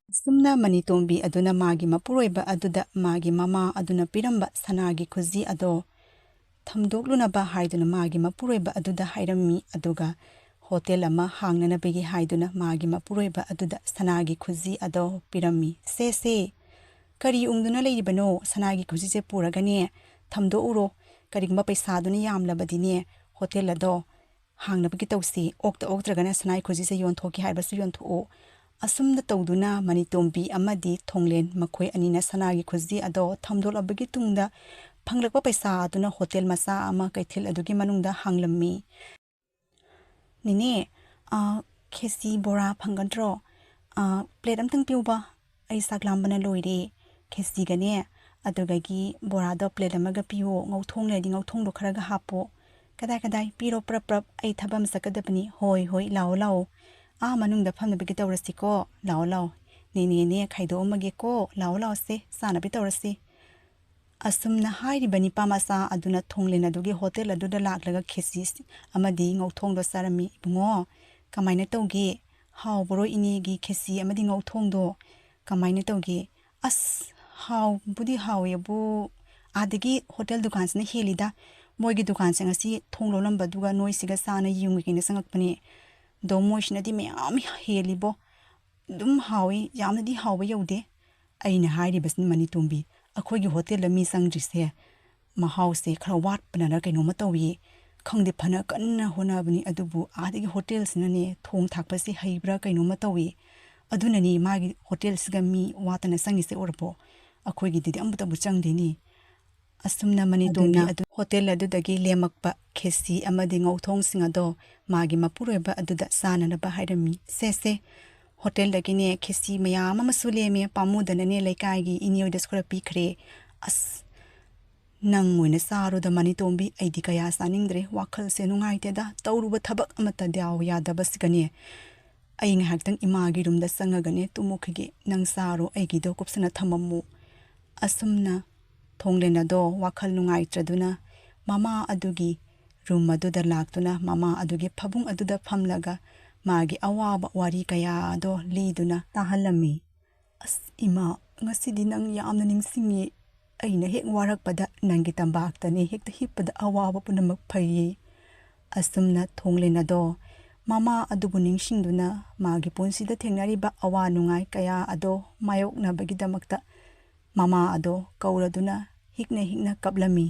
ꯑꯁꯨꯝꯅ ꯃꯅꯤꯇꯣꯝꯕꯤ ꯑꯗꯨꯅ ꯃꯥꯒꯤ ꯃꯄꯨꯔꯣꯏꯕ ꯑꯗꯨꯗ ꯃꯥꯒꯤ ꯃꯃꯥ ꯑꯗꯨꯅ ꯄꯤꯔꯝꯕ ꯁꯅꯥꯒꯤ ꯈꯨꯖꯤ ꯑꯗꯣ ꯊꯝꯗꯣꯛꯂꯨꯅꯕ ꯍꯥꯏꯗꯨꯅ ꯃꯥꯒꯤ ꯃꯄꯨꯔꯣꯏꯕ ꯑꯗꯨꯗ ꯍꯥꯏꯔꯝꯃꯤ꯫ ꯑꯗꯨꯒ ꯍꯣꯇꯦꯜ ꯑꯃ ꯍꯥꯡꯅꯅꯕꯒꯤ ꯍꯥꯏꯗꯨꯅ ꯃꯥꯒꯤ ꯃꯄꯨꯔꯣꯏꯕ ꯑꯗꯨꯗ ꯁꯅꯥꯒꯤ ꯈꯨꯖꯤ ꯑꯗꯣ ꯄꯤꯔꯝꯃꯤ꯫ "ꯁꯦ, ꯁꯦ, ꯀꯔꯤ ꯎꯪꯗꯨꯅ ꯂꯩꯔꯤꯕꯅꯣ? ꯁꯅꯥꯒꯤ ꯈꯨꯖꯤꯁꯦ ꯄꯨꯔꯒꯅꯦ ꯊꯝꯗꯣꯛꯎꯔꯣ꯫ ꯀꯔꯤꯒꯨꯝꯕ ꯄꯩꯁꯥꯗꯨꯅ ꯌꯥꯝꯂꯕꯗꯤꯅꯦ ꯍꯣꯇꯦꯜ ꯑꯗꯣ ꯍꯥꯡꯅꯕꯒꯤ ꯇꯧꯁꯤ꯫ ꯑꯣꯛꯇ ꯑꯣꯛꯇ꯭ꯔꯒꯅ ꯁꯅꯥꯒꯤ ꯈꯨꯖꯤꯁꯦ ꯌꯣꯟꯊꯣꯛꯀꯦ ꯍꯥꯏꯔꯕꯁꯨ ꯌꯣꯟꯊꯣꯛꯑꯣ꯫ ꯑꯁꯨꯝꯅ ꯇꯧꯗꯨꯅ ꯃꯅꯤꯇꯣꯝꯕꯤ ꯑꯃꯗꯤ ꯊꯣꯡꯂꯦꯟ ꯃꯈꯣꯏ ꯑꯅꯤꯅ ꯁꯅꯥꯒꯤ ꯈꯨꯖꯤ ꯑꯗꯣ ꯊꯝꯗꯣꯛꯂꯕꯒꯤ ꯇꯨꯡꯗ ꯐꯪꯂꯛꯄ ꯄꯩꯁꯥ ꯑꯗꯨꯅ ꯍꯣꯇꯦꯜ ꯃꯆꯥ ꯑꯃ ꯀꯩꯊꯦꯜ ꯑꯗꯨꯒꯤ ꯃꯅꯨꯡꯗ ꯍꯥꯡꯂꯝꯃꯤ꯫ "ꯅꯦꯅꯦ, ꯑ, ꯈꯦꯆꯤ ꯕꯣꯔꯥ ꯐꯪꯒꯗ꯭ꯔꯣ? ꯑ, ꯄ꯭ꯂꯦꯠ ꯑꯝꯇꯪ ꯄꯤꯌꯨꯕ꯫ ꯑꯩ ꯆꯥꯛ ꯂꯥꯝꯕꯅ ꯂꯣꯏꯔꯦ꯫ ꯈꯦꯆꯤꯒꯅꯦ, ꯑꯗꯨꯗꯒꯤ ꯕꯣꯔꯥꯗꯣ ꯄ꯭ꯂꯦꯠ ꯑꯃꯒ ꯄꯤꯌꯣ꯫ ꯉꯧꯊꯣꯡ ꯂꯩꯔꯗꯤ ꯉꯧꯊꯣꯡꯗꯣ ꯈꯔꯒ ꯍꯥꯞꯄꯣ꯫" "ꯀꯗꯥꯏ, ꯀꯗꯥꯏ? ꯄꯤꯔꯣ ꯄ꯭ꯔꯞ ꯄ꯭ꯔꯞ꯫ ꯑꯩ ꯊꯕꯛ ꯑꯃ ꯆꯠꯀꯗꯕꯅꯤ꯫" "ꯍꯣꯏ, ꯍꯣꯏ, ꯂꯥꯛꯑꯣ, ꯂꯥꯛꯑꯣ꯫ ꯑꯥ ꯃꯅꯨꯡꯗ ꯐꯝꯅꯕꯒꯤ ꯇꯧꯔꯁꯤꯀꯣ꯫ ꯂꯥꯛꯑꯣ, ꯂꯥꯛꯑꯣ꯫ ꯅꯦꯅꯦꯅꯦ ꯈꯥꯏꯗꯣꯛꯑꯝꯃꯒꯦꯀꯣ꯫ ꯂꯥꯛꯑꯣ, ꯂꯥꯛꯑꯣꯁꯦ, ꯆꯥꯅꯕꯤ ꯇꯧꯔꯁꯤ꯫" ꯑꯁꯨꯝꯅ ꯍꯥꯏꯔꯤꯕ ꯅꯤꯄꯥ ꯃꯆꯥ ꯑꯗꯨꯅ ꯊꯣꯡꯂꯦꯟ ꯑꯗꯨꯒꯤ ꯍꯣꯇꯦꯜ ꯑꯗꯨꯗ ꯂꯥꯛꯂꯒ ꯈꯦꯆꯤ ꯑꯃꯗꯤ ꯉꯧꯊꯣꯡꯗꯣ ꯆꯥꯔꯝꯃꯤ꯫ "ꯏꯕꯨꯡꯉꯣ, ꯀꯃꯥꯏꯅ ꯇꯧꯒꯦ? ꯍꯥꯎꯕ꯭ꯔꯣ ꯏꯅꯦꯒꯤ ꯈꯦꯆꯤ ꯑꯃꯗꯤ ꯉꯧꯊꯣꯡꯗꯣ? ꯀꯃꯥꯏꯅ ꯇꯧꯒꯦ?" "ꯑꯁ, ꯍꯥꯎꯕꯨꯗꯤ ꯍꯥꯎꯋꯦꯕꯨ, ꯑꯥꯗꯒꯤ ꯍꯣꯇꯦꯜ ꯗꯨꯀꯥꯟꯁꯤꯅ ꯍꯦꯜꯂꯤꯗ꯫ ꯃꯣꯏꯒꯤ ꯗꯨꯀꯥꯟꯁꯦ ꯉꯁꯤ ꯊꯣꯡ ꯂꯣꯜꯂꯝꯕꯗꯨꯒ ꯅꯣꯏꯁꯤꯒ ꯆꯥꯅ ꯌꯦꯡꯉꯨꯒꯦꯅ ꯆꯪꯉꯛꯄꯅꯦ꯫ ꯑꯗꯣ ꯃꯣꯏꯁꯤꯅꯗꯤ ꯃꯌꯥꯝ ꯍꯦꯜꯂꯤꯕꯣ꯫ ꯑꯗꯨꯝ ꯍꯥꯎꯋꯤ, ꯌꯥꯝꯅꯗꯤ ꯍꯥꯎꯕ ꯌꯧꯗꯦ꯫" "ꯑꯩꯅ ꯍꯥꯏꯔꯤꯕꯁꯤꯅꯤ ꯃꯅꯤꯇꯣꯝꯕꯤ, ꯑꯩꯈꯣꯏꯒꯤ ꯍꯣꯇꯦꯜꯗ ꯃꯤ ꯆꯪꯗ꯭ꯔꯤꯁꯦ ꯃꯍꯥꯎꯁꯦ ꯈꯔ ꯋꯥꯠꯄꯅꯔ ꯀꯩꯅꯣꯝꯃ ꯇꯧꯏ꯫ ꯈꯪꯗꯦ, ꯐꯅ ꯀꯟꯅ ꯍꯣꯠꯅꯕꯅꯤ, ꯑꯗꯨꯕꯨ ꯑꯥꯗꯒꯤ ꯍꯣꯇꯦꯜꯁꯤꯅꯅꯦ ꯊꯣꯡ ꯊꯥꯛꯄꯁꯦ ꯍꯩꯕ꯭ꯔꯥ ꯀꯩꯅꯣꯝꯃ ꯇꯧꯏ꯫ ꯑꯗꯨꯅꯅꯤ ꯃꯥꯒꯤ ꯍꯣꯇꯦꯜꯁꯤꯒ ꯃꯤ ꯋꯥꯠꯇꯅ ꯆꯪꯉꯤꯁꯦ, ꯎꯔꯕꯣ? ꯑꯩꯈꯣꯏꯒꯤꯗꯗꯤ ꯑꯃꯠꯇꯕꯨ ꯆꯪꯗꯦꯅꯤ꯫" ꯑꯁꯨꯝꯅ ꯃꯅꯤꯇꯣꯝꯕꯤ ꯑꯗꯨꯅ ꯑꯗꯨ ꯍꯣꯇꯦꯜ ꯑꯗꯨꯗꯒꯤ ꯂꯦꯝꯃꯛꯄ ꯈꯦꯆꯤ ꯑꯃꯗꯤ ꯉꯧꯊꯣꯡꯁꯤꯡ ꯑꯗꯣ ꯃꯥꯒꯤ ꯃꯄꯨꯔꯣꯏꯕ ꯑꯗꯨꯗ ꯆꯥꯅꯅꯕ ꯍꯥꯏꯔꯝꯃꯤ꯫ "ꯁꯦ, ꯁꯦ, ꯍꯣꯇꯦꯜꯗꯒꯤꯅꯦ ꯈꯦꯆꯤ ꯃꯌꯥꯝ ꯑꯃꯁꯨ ꯂꯦꯝꯃꯦ, ꯄꯥꯝꯃꯨꯗꯅꯅꯦ ꯂꯩꯀꯥꯏꯒꯤ ꯏꯅꯦ ꯍꯣꯏꯗꯁꯨ ꯈꯔ ꯄꯤꯈ꯭ꯔꯦ꯫" "ꯑꯁ, ꯅꯪ ꯑꯣꯏꯅ ꯆꯥꯔꯣꯗ ꯃꯅꯤꯇꯣꯝꯕꯤ, ꯑꯩꯗꯤ ꯀꯌꯥ ꯆꯥꯅꯤꯡꯗ꯭ꯔꯦ, ꯋꯥꯈꯜꯁꯦ ꯅꯨꯡꯉꯥꯏꯇꯦꯗ, ꯇꯧꯔꯨꯕ ꯊꯕꯛ ꯑꯃꯠꯇ ꯗꯥꯎ ꯌꯥꯗꯕꯁꯤꯒꯅꯦ꯫ ꯑꯩ ꯉꯥꯏꯍꯥꯛꯇꯪ ꯏꯃꯥꯒꯤ ꯔꯨꯝꯗ ꯆꯪꯉꯒꯅꯦ ꯇꯨꯝꯃꯨꯈꯤꯒꯦ, ꯅꯪ ꯆꯥꯔꯣ, ꯑꯩꯒꯤꯗꯣ ꯀꯨꯞꯁꯅ ꯊꯝꯃꯝꯃꯨ꯫" ꯑꯁꯨꯝꯅ ꯊꯣꯡꯂꯦꯟ ꯑꯗꯣ ꯋꯥꯈꯜ ꯅꯨꯡꯉꯥꯏꯇ꯭ꯔꯗꯨꯅ ꯃꯃꯥ ꯑꯗꯨꯒꯤ ꯔꯨꯝ ꯑꯗꯨꯗ ꯂꯥꯛꯇꯨꯅ ꯃꯃꯥ ꯑꯗꯨꯒꯤ ꯐꯃꯨꯡ ꯑꯗꯨꯗ ꯐꯝꯂꯒ ꯃꯥꯒꯤ ꯑꯋꯥꯕ ꯋꯥꯔꯤ ꯀꯌꯥ ꯑꯗꯣ ꯂꯤꯗꯨꯅ ꯇꯥꯍꯜꯂꯝꯃꯤ꯫ "ꯑꯁ ꯏꯃꯥ, ꯉꯁꯤꯗꯤ ꯅꯪ ꯌꯥꯝꯅ ꯅꯤꯡꯁꯤꯡꯉꯤ꯫ ꯑꯩꯅ ꯍꯦꯛ ꯋꯥꯔꯛꯄꯗ ꯅꯪꯒꯤ ꯇꯝꯕꯥꯛꯇꯅꯤ ꯍꯦꯛꯇ ꯍꯤꯞꯄꯗ ꯑꯋꯥꯕ ꯄꯨꯝꯅꯃꯛ ꯐꯩꯌꯦ꯫" ꯑꯁꯨꯝꯅ ꯊꯣꯡꯂꯦꯟ ꯑꯗꯣ ꯃꯃꯥ ꯑꯗꯨꯕꯨ ꯅꯤꯡꯁꯤꯡꯗꯨꯅ ꯃꯥꯒꯤ ꯄꯨꯟꯁꯤꯗ ꯊꯦꯡꯅꯔꯤꯕ ꯑꯋꯥ ꯅꯨꯡꯉꯥꯏ ꯀꯌꯥ ꯑꯗꯣ ꯃꯥꯌꯣꯛꯅꯕꯒꯤꯗꯃꯛꯇ ꯃꯃꯥ ꯑꯗꯣ ꯀꯧꯔꯗꯨꯅ ꯍꯤꯛꯅ ꯍꯤꯛꯅ ꯀꯞꯂꯝꯃꯤ꯫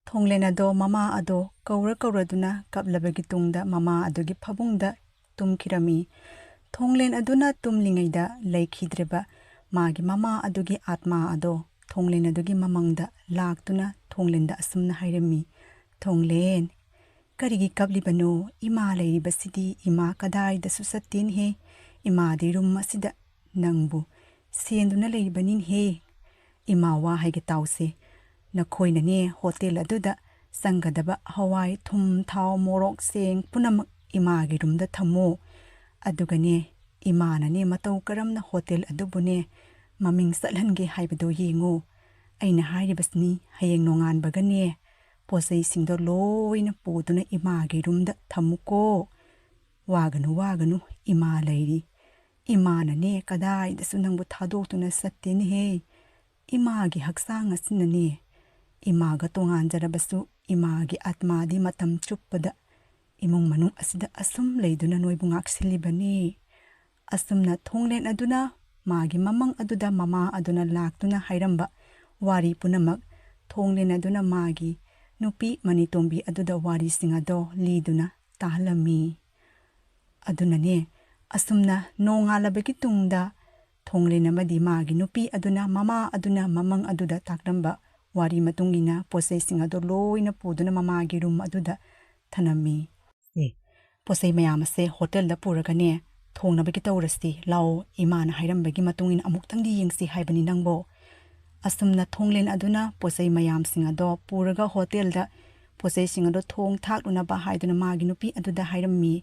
ꯊꯣꯡꯂꯦꯟ ꯑꯗꯣ ꯃꯃꯥ ꯑꯗꯣ ꯀꯧꯔ ꯀꯧꯔꯗꯨꯅ ꯀꯞꯂꯕꯒꯤ ꯇꯨꯡꯗ ꯃꯃꯥ ꯑꯗꯨꯒꯤ ꯐꯃꯨꯡꯗ ꯇꯨꯝꯈꯤꯔꯝꯃꯤ꯫ ꯊꯣꯡꯂꯦꯟ ꯑꯗꯨꯅ ꯇꯨꯝꯂꯤꯉꯩꯗ ꯂꯩꯈꯤꯗ꯭ꯔꯤꯕ ꯃꯥꯒꯤ ꯃꯃꯥ ꯑꯗꯨꯒꯤ ꯑꯥꯠꯃꯥ ꯑꯗꯣ ꯊꯣꯡꯂꯦꯟ ꯑꯗꯨꯒꯤ ꯃꯃꯪꯗ ꯂꯥꯛꯇꯨꯅ ꯊꯣꯡꯂꯦꯟꯗ ꯑꯁꯨꯝꯅ ꯍꯥꯏꯔꯝꯃꯤ, "ꯊꯣꯡꯂꯦꯟ, ꯀꯔꯤꯒꯤ ꯀꯞꯂꯤꯕꯅꯣ? ꯏꯃꯥ ꯂꯩꯔꯤꯕꯁꯤꯗꯤ ꯏꯃꯥ ꯀꯗꯥꯏꯗꯁꯨ ꯆꯠꯇꯦꯅꯦꯍꯦ꯫ ꯏꯃꯥꯗꯤ ꯔꯨꯝ ꯑꯁꯤꯗ ꯅꯪꯕꯨ ꯁꯦꯟꯗꯨꯅ ꯂꯩꯔꯤꯕꯅꯤꯅꯦꯍꯦ꯫ ꯏꯃꯥ, ꯋꯥ ꯍꯥꯏꯒꯦ ꯇꯥꯎꯁꯦ꯫ ꯅꯈꯣꯏꯅꯅꯦ ꯍꯣꯇꯦꯜ ꯑꯗꯨꯗ ꯆꯪꯒꯗꯕ ꯍꯋꯥꯏ, ꯊꯨꯝ, ꯊꯥꯎ, ꯃꯣꯔꯣꯛ, ꯆꯦꯡ ꯄꯨꯝꯅꯃꯛ ꯏꯃꯥꯒꯤ ꯔꯨꯝꯗ ꯊꯝꯃꯣ꯫ ꯑꯗꯨꯒꯅꯦ ꯏꯃꯥꯅꯅꯦ ꯃꯇꯧ ꯀꯔꯝꯅ ꯍꯣꯇꯦꯜ ꯑꯗꯨꯕꯨꯅꯦ ꯃꯃꯤꯡ ꯆꯠꯍꯟꯒꯦ ꯍꯥꯏꯕꯗꯣ ꯌꯦꯡꯉꯨ꯫ ꯑꯩꯅ ꯍꯥꯏꯔꯤꯕꯁꯤꯅꯤ, ꯍꯌꯦꯡ ꯅꯣꯡꯉꯥꯟꯕꯒꯅꯦ ꯄꯣꯠꯆꯩꯁꯤꯡꯗꯣ ꯂꯣꯏꯅ ꯄꯨꯗꯨꯅ ꯏꯃꯥꯒꯤ ꯔꯨꯝꯗ ꯊꯝꯃꯨꯀꯣ꯫ ꯋꯥꯒꯅꯨ, ꯋꯥꯒꯅꯨ, ꯏꯃꯥ ꯂꯩꯔꯤ꯫ ꯏꯃꯥꯅꯅꯦ ꯀꯗꯥꯏꯗꯁꯨ ꯅꯪꯕꯨ ꯊꯥꯗꯣꯛꯇꯨꯅ ꯆꯠꯇꯦꯅꯦꯍꯦ꯫ ꯏꯃꯥꯒꯤ ꯍꯛꯆꯥꯡ ꯑꯁꯤꯅꯅꯦ ꯏꯃꯥꯒ ꯇꯣꯉꯥꯟꯖꯔꯕꯁꯨ ꯏꯃꯥꯒꯤ ꯑꯥꯠꯃꯥꯗꯤ ꯃꯇꯝ ꯆꯨꯞꯄꯗ ꯏꯃꯨꯡ ꯃꯅꯨꯡ ꯑꯁꯤꯗ ꯑꯁꯨꯝ ꯂꯩꯗꯨꯅ ꯅꯣꯏꯕꯨ ꯉꯥꯛꯁꯤꯜꯂꯤꯕꯅꯤ꯫" ꯑꯁꯨꯝꯅ ꯊꯣꯡꯂꯦꯟ ꯑꯗꯨꯅ ꯃꯥꯒꯤ ꯃꯃꯪ ꯑꯗꯨꯗ ꯃꯃꯥ ꯑꯗꯨꯅ ꯂꯥꯛꯇꯨꯅ ꯍꯥꯏꯔꯝꯕ ꯋꯥꯔꯤ ꯄꯨꯝꯅꯃꯛ ꯊꯣꯡꯂꯦꯟ ꯑꯗꯨꯅ ꯃꯥꯒꯤ ꯅꯨꯄꯤ ꯃꯅꯤꯇꯣꯝꯕꯤ ꯑꯗꯨꯗ ꯋꯥꯔꯤꯁꯤꯡ ꯑꯗꯣ ꯂꯤꯗꯨꯅ ꯇꯥꯍꯜꯂꯝꯃꯤ꯫ ꯑꯗꯨꯅꯅꯦ, ꯑꯁꯨꯝꯅ ꯅꯣꯡꯉꯥꯜꯂꯕꯒꯤ ꯇꯨꯡꯗ ꯊꯣꯡꯂꯦꯟ ꯑꯃꯗꯤ ꯃꯥꯒꯤ ꯅꯨꯄꯤ ꯑꯗꯨꯅ ꯃꯃꯥ ꯑꯗꯨꯅ ꯃꯃꯪ ꯑꯗꯨꯗ ꯇꯥꯛꯂꯝꯕ ꯋꯥꯔꯤ ꯃꯇꯨꯡ ꯏꯟꯅ ꯄꯣꯠꯆꯩꯁꯤꯡ ꯑꯗꯨ ꯂꯣꯏꯅ ꯄꯨꯗꯨꯅ ꯃꯃꯥꯒꯤ ꯔꯨꯝ ꯑꯗꯨꯗ ꯊꯅꯝꯃꯤ꯫ "ꯑꯦ, ꯄꯣꯠꯆꯩ ꯃꯌꯥꯝ ꯑꯁꯦ ꯍꯣꯇꯦꯜꯗ ꯄꯨꯔꯒꯅꯦ, ꯊꯣꯡꯅꯕꯒꯤ ꯇꯧꯔꯁꯤ꯫ ꯂꯥꯛꯑꯣ, ꯏꯃꯥꯅ ꯍꯥꯏꯔꯝꯕꯒꯤ ꯃꯇꯨꯡ ꯏꯟꯅ ꯑꯃꯨꯛꯇꯪꯗꯤ ꯌꯦꯡꯁꯤ ꯍꯥꯏꯕꯅꯤ ꯅꯪꯕꯣ꯫" ꯑꯁꯨꯝꯅ ꯊꯣꯡꯂꯦꯟ ꯑꯗꯨꯅ ꯄꯣꯠꯆꯩ ꯃꯌꯥꯝꯁꯤꯡ ꯑꯗꯣ ꯄꯨꯔꯒ ꯍꯣꯇꯦꯜꯗ ꯄꯣꯠꯆꯩꯁꯤꯡ ꯑꯗꯣ ꯊꯣꯡ ꯊꯥꯛꯂꯨꯅꯕ ꯍꯥꯏꯗꯨꯅ ꯃꯥꯒꯤ ꯅꯨꯄꯤ ꯑꯗꯨꯗ ꯍꯥꯏꯔꯝꯃꯤ꯫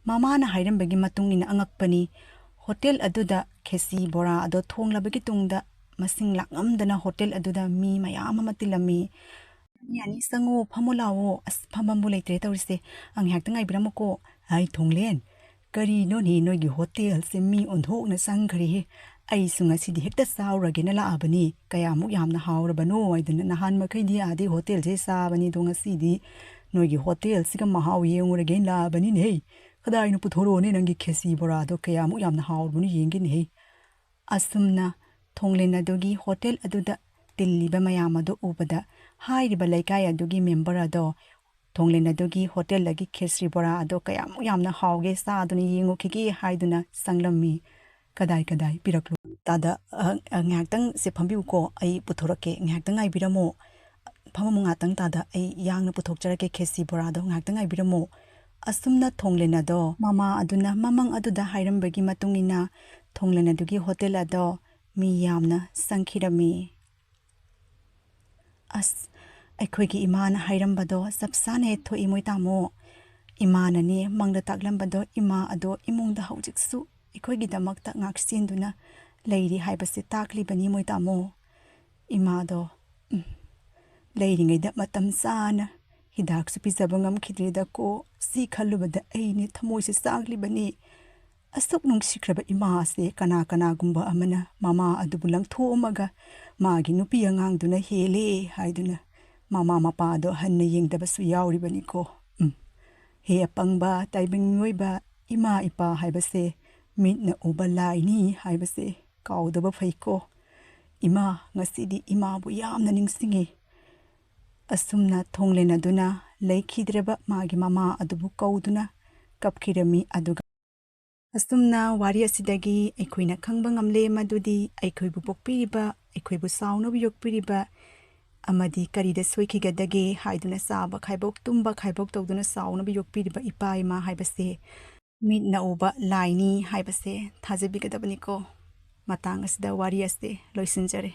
ꯃꯃꯥꯅ ꯍꯥꯏꯔꯝꯕꯒꯤ ꯃꯇꯨꯡ ꯏꯟꯅ ꯑꯉꯛꯄꯅꯤ, ꯍꯣꯇꯦꯜ ꯑꯗꯨꯗ ꯈꯦꯆꯤ ꯕꯣꯔꯥ ꯑꯗꯣ ꯊꯣꯡꯂꯕꯒꯤ ꯇꯨꯡꯗ ꯃꯁꯤꯡ ꯂꯥꯛꯉꯝꯗꯅ ꯍꯣꯇꯦꯜ ꯑꯗꯨꯗ ꯃꯤ ꯃꯌꯥꯝ ꯑꯃ ꯇꯤꯜꯂꯝꯃꯤ꯫ "ꯌꯥꯅꯤ, ꯌꯥꯅꯤ, ꯆꯪꯉꯣ, ꯐꯝꯃꯣ ꯂꯥꯛꯑꯣ꯫ ꯑꯁ, ꯐꯝꯐꯝꯕꯨ ꯂꯩꯇ꯭ꯔꯦ ꯇꯧꯔꯤꯁꯦ꯫ ꯑ, ꯉꯥꯏꯍꯥꯛꯇ ꯉꯥꯏꯕꯤꯔꯝꯃꯨꯀꯣ꯫" "ꯑꯩ ꯊꯣꯡꯂꯦꯟ, ꯀꯔꯤꯅꯣꯅꯦ ꯅꯣꯏꯒꯤ ꯍꯣꯇꯦꯜꯁꯦ ꯃꯤ ꯑꯣꯟꯊꯣꯛꯅ ꯆꯪꯈ꯭ꯔꯦꯍꯦ꯫ ꯑꯩꯁꯨ ꯉꯁꯤꯗꯤ ꯍꯦꯛꯇ ꯆꯥꯎꯔꯒꯦꯅ ꯂꯥꯛꯑꯕꯅꯤ꯫ ꯀꯌꯥꯃꯨꯛ ꯌꯥꯝꯅ ꯍꯥꯎꯔꯕꯅꯣ ꯍꯥꯏꯗꯅ ꯅꯍꯥꯟ ꯃꯈꯩꯗꯤ ꯑꯥꯗꯩ ꯍꯣꯇꯦꯜꯁꯦ ꯆꯥꯕꯅꯤ, ꯑꯗꯣ ꯉꯁꯤꯗꯤ ꯅꯣꯏꯒꯤ ꯍꯣꯇꯦꯜꯁꯤꯒ ꯃꯍꯥꯎ ꯌꯦꯡꯉꯨꯔꯒꯦꯅ ꯂꯥꯛꯑꯕꯅꯤꯅꯦꯍꯦ꯫ ꯀꯗꯥꯏꯅꯣ, ꯄꯨꯊꯣꯔꯛꯑꯣꯅꯦ ꯅꯪꯒꯤ ꯈꯦꯆꯤ ꯕꯣꯔꯥꯗꯣ, ꯀꯌꯥꯃꯨꯛ ꯌꯥꯝꯅ ꯍꯥꯎꯔꯕꯅꯣ ꯌꯦꯡꯒꯦꯅꯦꯍꯦ꯫" ꯑꯁꯨꯝꯅ ꯊꯣꯡꯂꯦꯟ ꯑꯗꯨꯒꯤ ꯍꯣꯇꯦꯜ ꯑꯗꯨꯗ ꯇꯤꯜꯂꯤꯕ ꯃꯌꯥꯝ ꯑꯗꯨ ꯎꯕꯗ, ꯍꯥꯏꯔꯤꯕ ꯂꯩꯀꯥꯏ ꯑꯗꯨꯒꯤ ꯃꯦꯝꯕꯔ ꯑꯗꯣ ꯊꯣꯡꯂꯦꯟ ꯑꯗꯨꯒꯤ ꯍꯣꯇꯦꯜꯗꯒꯤ ꯈꯦꯆ꯭ꯔꯤ ꯕꯣꯔꯥ ꯑꯗꯣ ꯀꯌꯥꯃꯨꯛ ꯌꯥꯝꯅ ꯍꯥꯎꯒꯦ, ꯆꯥꯗꯨꯅ ꯌꯦꯡꯉꯨꯈꯤꯒꯦ ꯍꯥꯏꯗꯨꯅ ꯆꯪꯂꯝꯃꯤ꯫ "ꯀꯗꯥꯏ ꯀꯗꯥꯏ ꯄꯤꯔꯛꯂꯣ?" "ꯇꯥꯗ, ꯑ, ꯑ, ꯉꯥꯏꯍꯥꯛꯇꯪ ꯁꯦ ꯐꯝꯕꯤꯌꯨꯀꯣ, ꯑꯩ ꯄꯨꯊꯣꯔꯛꯀꯦ, ꯉꯥꯏꯍꯥꯛꯇꯪ ꯉꯥꯏꯕꯤꯔꯝꯃꯣ꯫ ꯐꯝꯃꯝꯃꯨ ꯉꯥꯛꯇꯪ ꯇꯥꯗ, ꯑꯩ ꯌꯥꯡꯅ ꯄꯨꯊꯣꯛꯆꯔꯛꯀꯦ ꯈꯦꯆꯤ ꯕꯣꯔꯥꯗꯣ, ꯉꯥꯏꯍꯥꯛꯇꯪ ꯉꯥꯏꯕꯤꯔꯝꯃꯣ"꯫ ꯑꯁꯨꯝꯅ ꯊꯣꯡꯂꯦꯟ ꯑꯗꯣ ꯃꯃꯥ ꯑꯗꯨꯅ ꯃꯃꯪ ꯑꯗꯨꯗ ꯍꯥꯏꯔꯝꯕꯒꯤ ꯃꯇꯨꯡ ꯏꯟꯅ ꯊꯣꯡꯂꯦꯟ ꯑꯗꯨꯒꯤ ꯍꯣꯇꯦꯜ ꯑꯗꯣ ꯃꯤ ꯌꯥꯝꯅ ꯆꯪꯈꯤꯔꯝꯃꯤ꯫ "ꯑꯁ, ꯑꯩꯈꯣꯏꯒꯤ ꯏꯃꯥꯅ ꯍꯥꯏꯔꯝꯕꯗꯣ ꯆꯞ ꯆꯥꯅ ꯍꯦꯛ ꯊꯣꯛꯏ ꯃꯣꯏ ꯇꯥꯃꯣ꯫ ꯏꯃꯥꯅꯅꯦ ꯃꯪꯗ ꯇꯥꯛꯂꯝꯕꯗꯣ, ꯏꯃꯥ ꯑꯗꯣ ꯏꯃꯨꯡꯗ ꯍꯧꯖꯤꯛꯁꯨ ꯑꯩꯈꯣꯏꯒꯤꯗꯃꯛꯇ ꯉꯥꯛꯁꯦꯟꯗꯨꯅ ꯂꯩꯔꯤ ꯍꯥꯏꯕꯁꯦ ꯇꯥꯛꯂꯤꯕꯅꯤ ꯃꯣꯏ ꯇꯥꯃꯣ꯫ ꯏꯃꯥꯗꯣ, ꯎꯝ, ꯂꯩꯔꯤꯉꯩꯗ ꯃꯇꯝ ꯆꯥꯅ ꯍꯤꯗꯥꯛꯁꯨ ꯄꯤꯖꯕ ꯉꯝꯈꯤꯗ꯭ꯔꯦꯗꯀꯣ꯫ ꯁꯤ ꯈꯜꯂꯨꯕꯗ ꯑꯩꯅꯦ ꯊꯃꯣꯏꯁꯦ ꯆꯥꯛꯂꯤꯕꯅꯤ꯫ ꯑꯁꯨꯛ ꯅꯨꯡꯁꯤꯈ꯭ꯔꯕ ꯏꯃꯥ ꯑꯁꯦ ꯀꯅꯥ ꯀꯅꯥꯒꯨꯝꯕ ꯑꯃꯅ ꯃꯃꯥ ꯑꯗꯨꯕꯨ ꯂꯪꯊꯣꯛꯑꯝꯃꯒ ꯃꯥꯒꯤ ꯅꯨꯄꯤ ꯑꯉꯥꯡꯗꯨꯅ ꯍꯦꯜꯂꯦ ꯍꯥꯏꯗꯨꯅ ꯃꯃꯥ ꯃꯄꯥꯗꯣ ꯍꯟꯅ ꯌꯦꯡꯗꯕꯁꯨ ꯌꯥꯎꯔꯤꯕꯅꯤꯀꯣ꯫ ꯎꯝ꯫ ꯍꯦ ꯑꯄꯪꯕ ꯇꯥꯏꯕꯪ ꯃꯤꯑꯣꯏꯕ, ꯏꯃꯥ ꯏꯄꯥ ꯍꯥꯏꯕꯁꯦ ꯃꯤꯠꯅ ꯎꯕ ꯂꯥꯏꯅꯤ ꯍꯥꯏꯕꯁꯦ ꯀꯥꯎꯗꯕ ꯐꯩꯀꯣ꯫ ꯏꯃꯥ, ꯉꯁꯤꯗꯤ ꯏꯃꯥꯕꯨ ꯌꯥꯝꯅ ꯅꯤꯡꯁꯤꯡꯉꯤ"꯫ ꯑꯁꯨꯝꯅ ꯊꯣꯡꯂꯦꯟ ꯑꯗꯨꯅ ꯂꯩꯈꯤꯗ꯭ꯔꯕ ꯃꯥꯒꯤ ꯃꯃꯥ ꯑꯗꯨꯕꯨ ꯀꯧꯗꯨꯅ ꯀꯞꯈꯤꯔꯝꯃꯤ꯫ ꯑꯗꯨꯒ ꯑꯁꯨꯝꯅ ꯋꯥꯔꯤ ꯑꯁꯤꯗꯒꯤ ꯑꯩꯈꯣꯏꯅ ꯈꯪꯕ ꯉꯝꯂꯦ ꯃꯗꯨꯗꯤ ꯑꯩꯈꯣꯏꯕꯨ ꯄꯣꯛꯄꯤꯔꯤꯕ, ꯑꯩꯈꯣꯏꯕꯨ ꯆꯥꯎꯅꯕ ꯌꯣꯛꯄꯤꯔꯤꯕ ꯑꯃꯗꯤ ꯀꯔꯤꯗ ꯁꯣꯏꯈꯤꯒꯗꯒꯦ ꯍꯥꯏꯗꯨꯅ ꯆꯥꯕ ꯈꯥꯏꯕꯣꯛ ꯇꯨꯝꯕ ꯈꯥꯏꯕꯣꯛ ꯇꯧꯗꯨꯅ ꯆꯥꯎꯅꯕ ꯌꯣꯛꯄꯤꯔꯤꯕ ꯏꯄꯥ ꯏꯃꯥ ꯍꯥꯏꯕꯁꯦ ꯃꯤꯠꯅ ꯎꯕ ꯂꯥꯏꯅꯤ ꯍꯥꯏꯕꯁꯦ ꯊꯥꯖꯕꯤꯒꯗꯕꯅꯤꯀꯣ꯫ ꯃꯇꯥꯡ ꯑꯁꯤꯗ ꯋꯥꯔꯤ ꯑꯁꯤ ꯂꯣꯏꯁꯤꯟꯖꯔꯦ꯫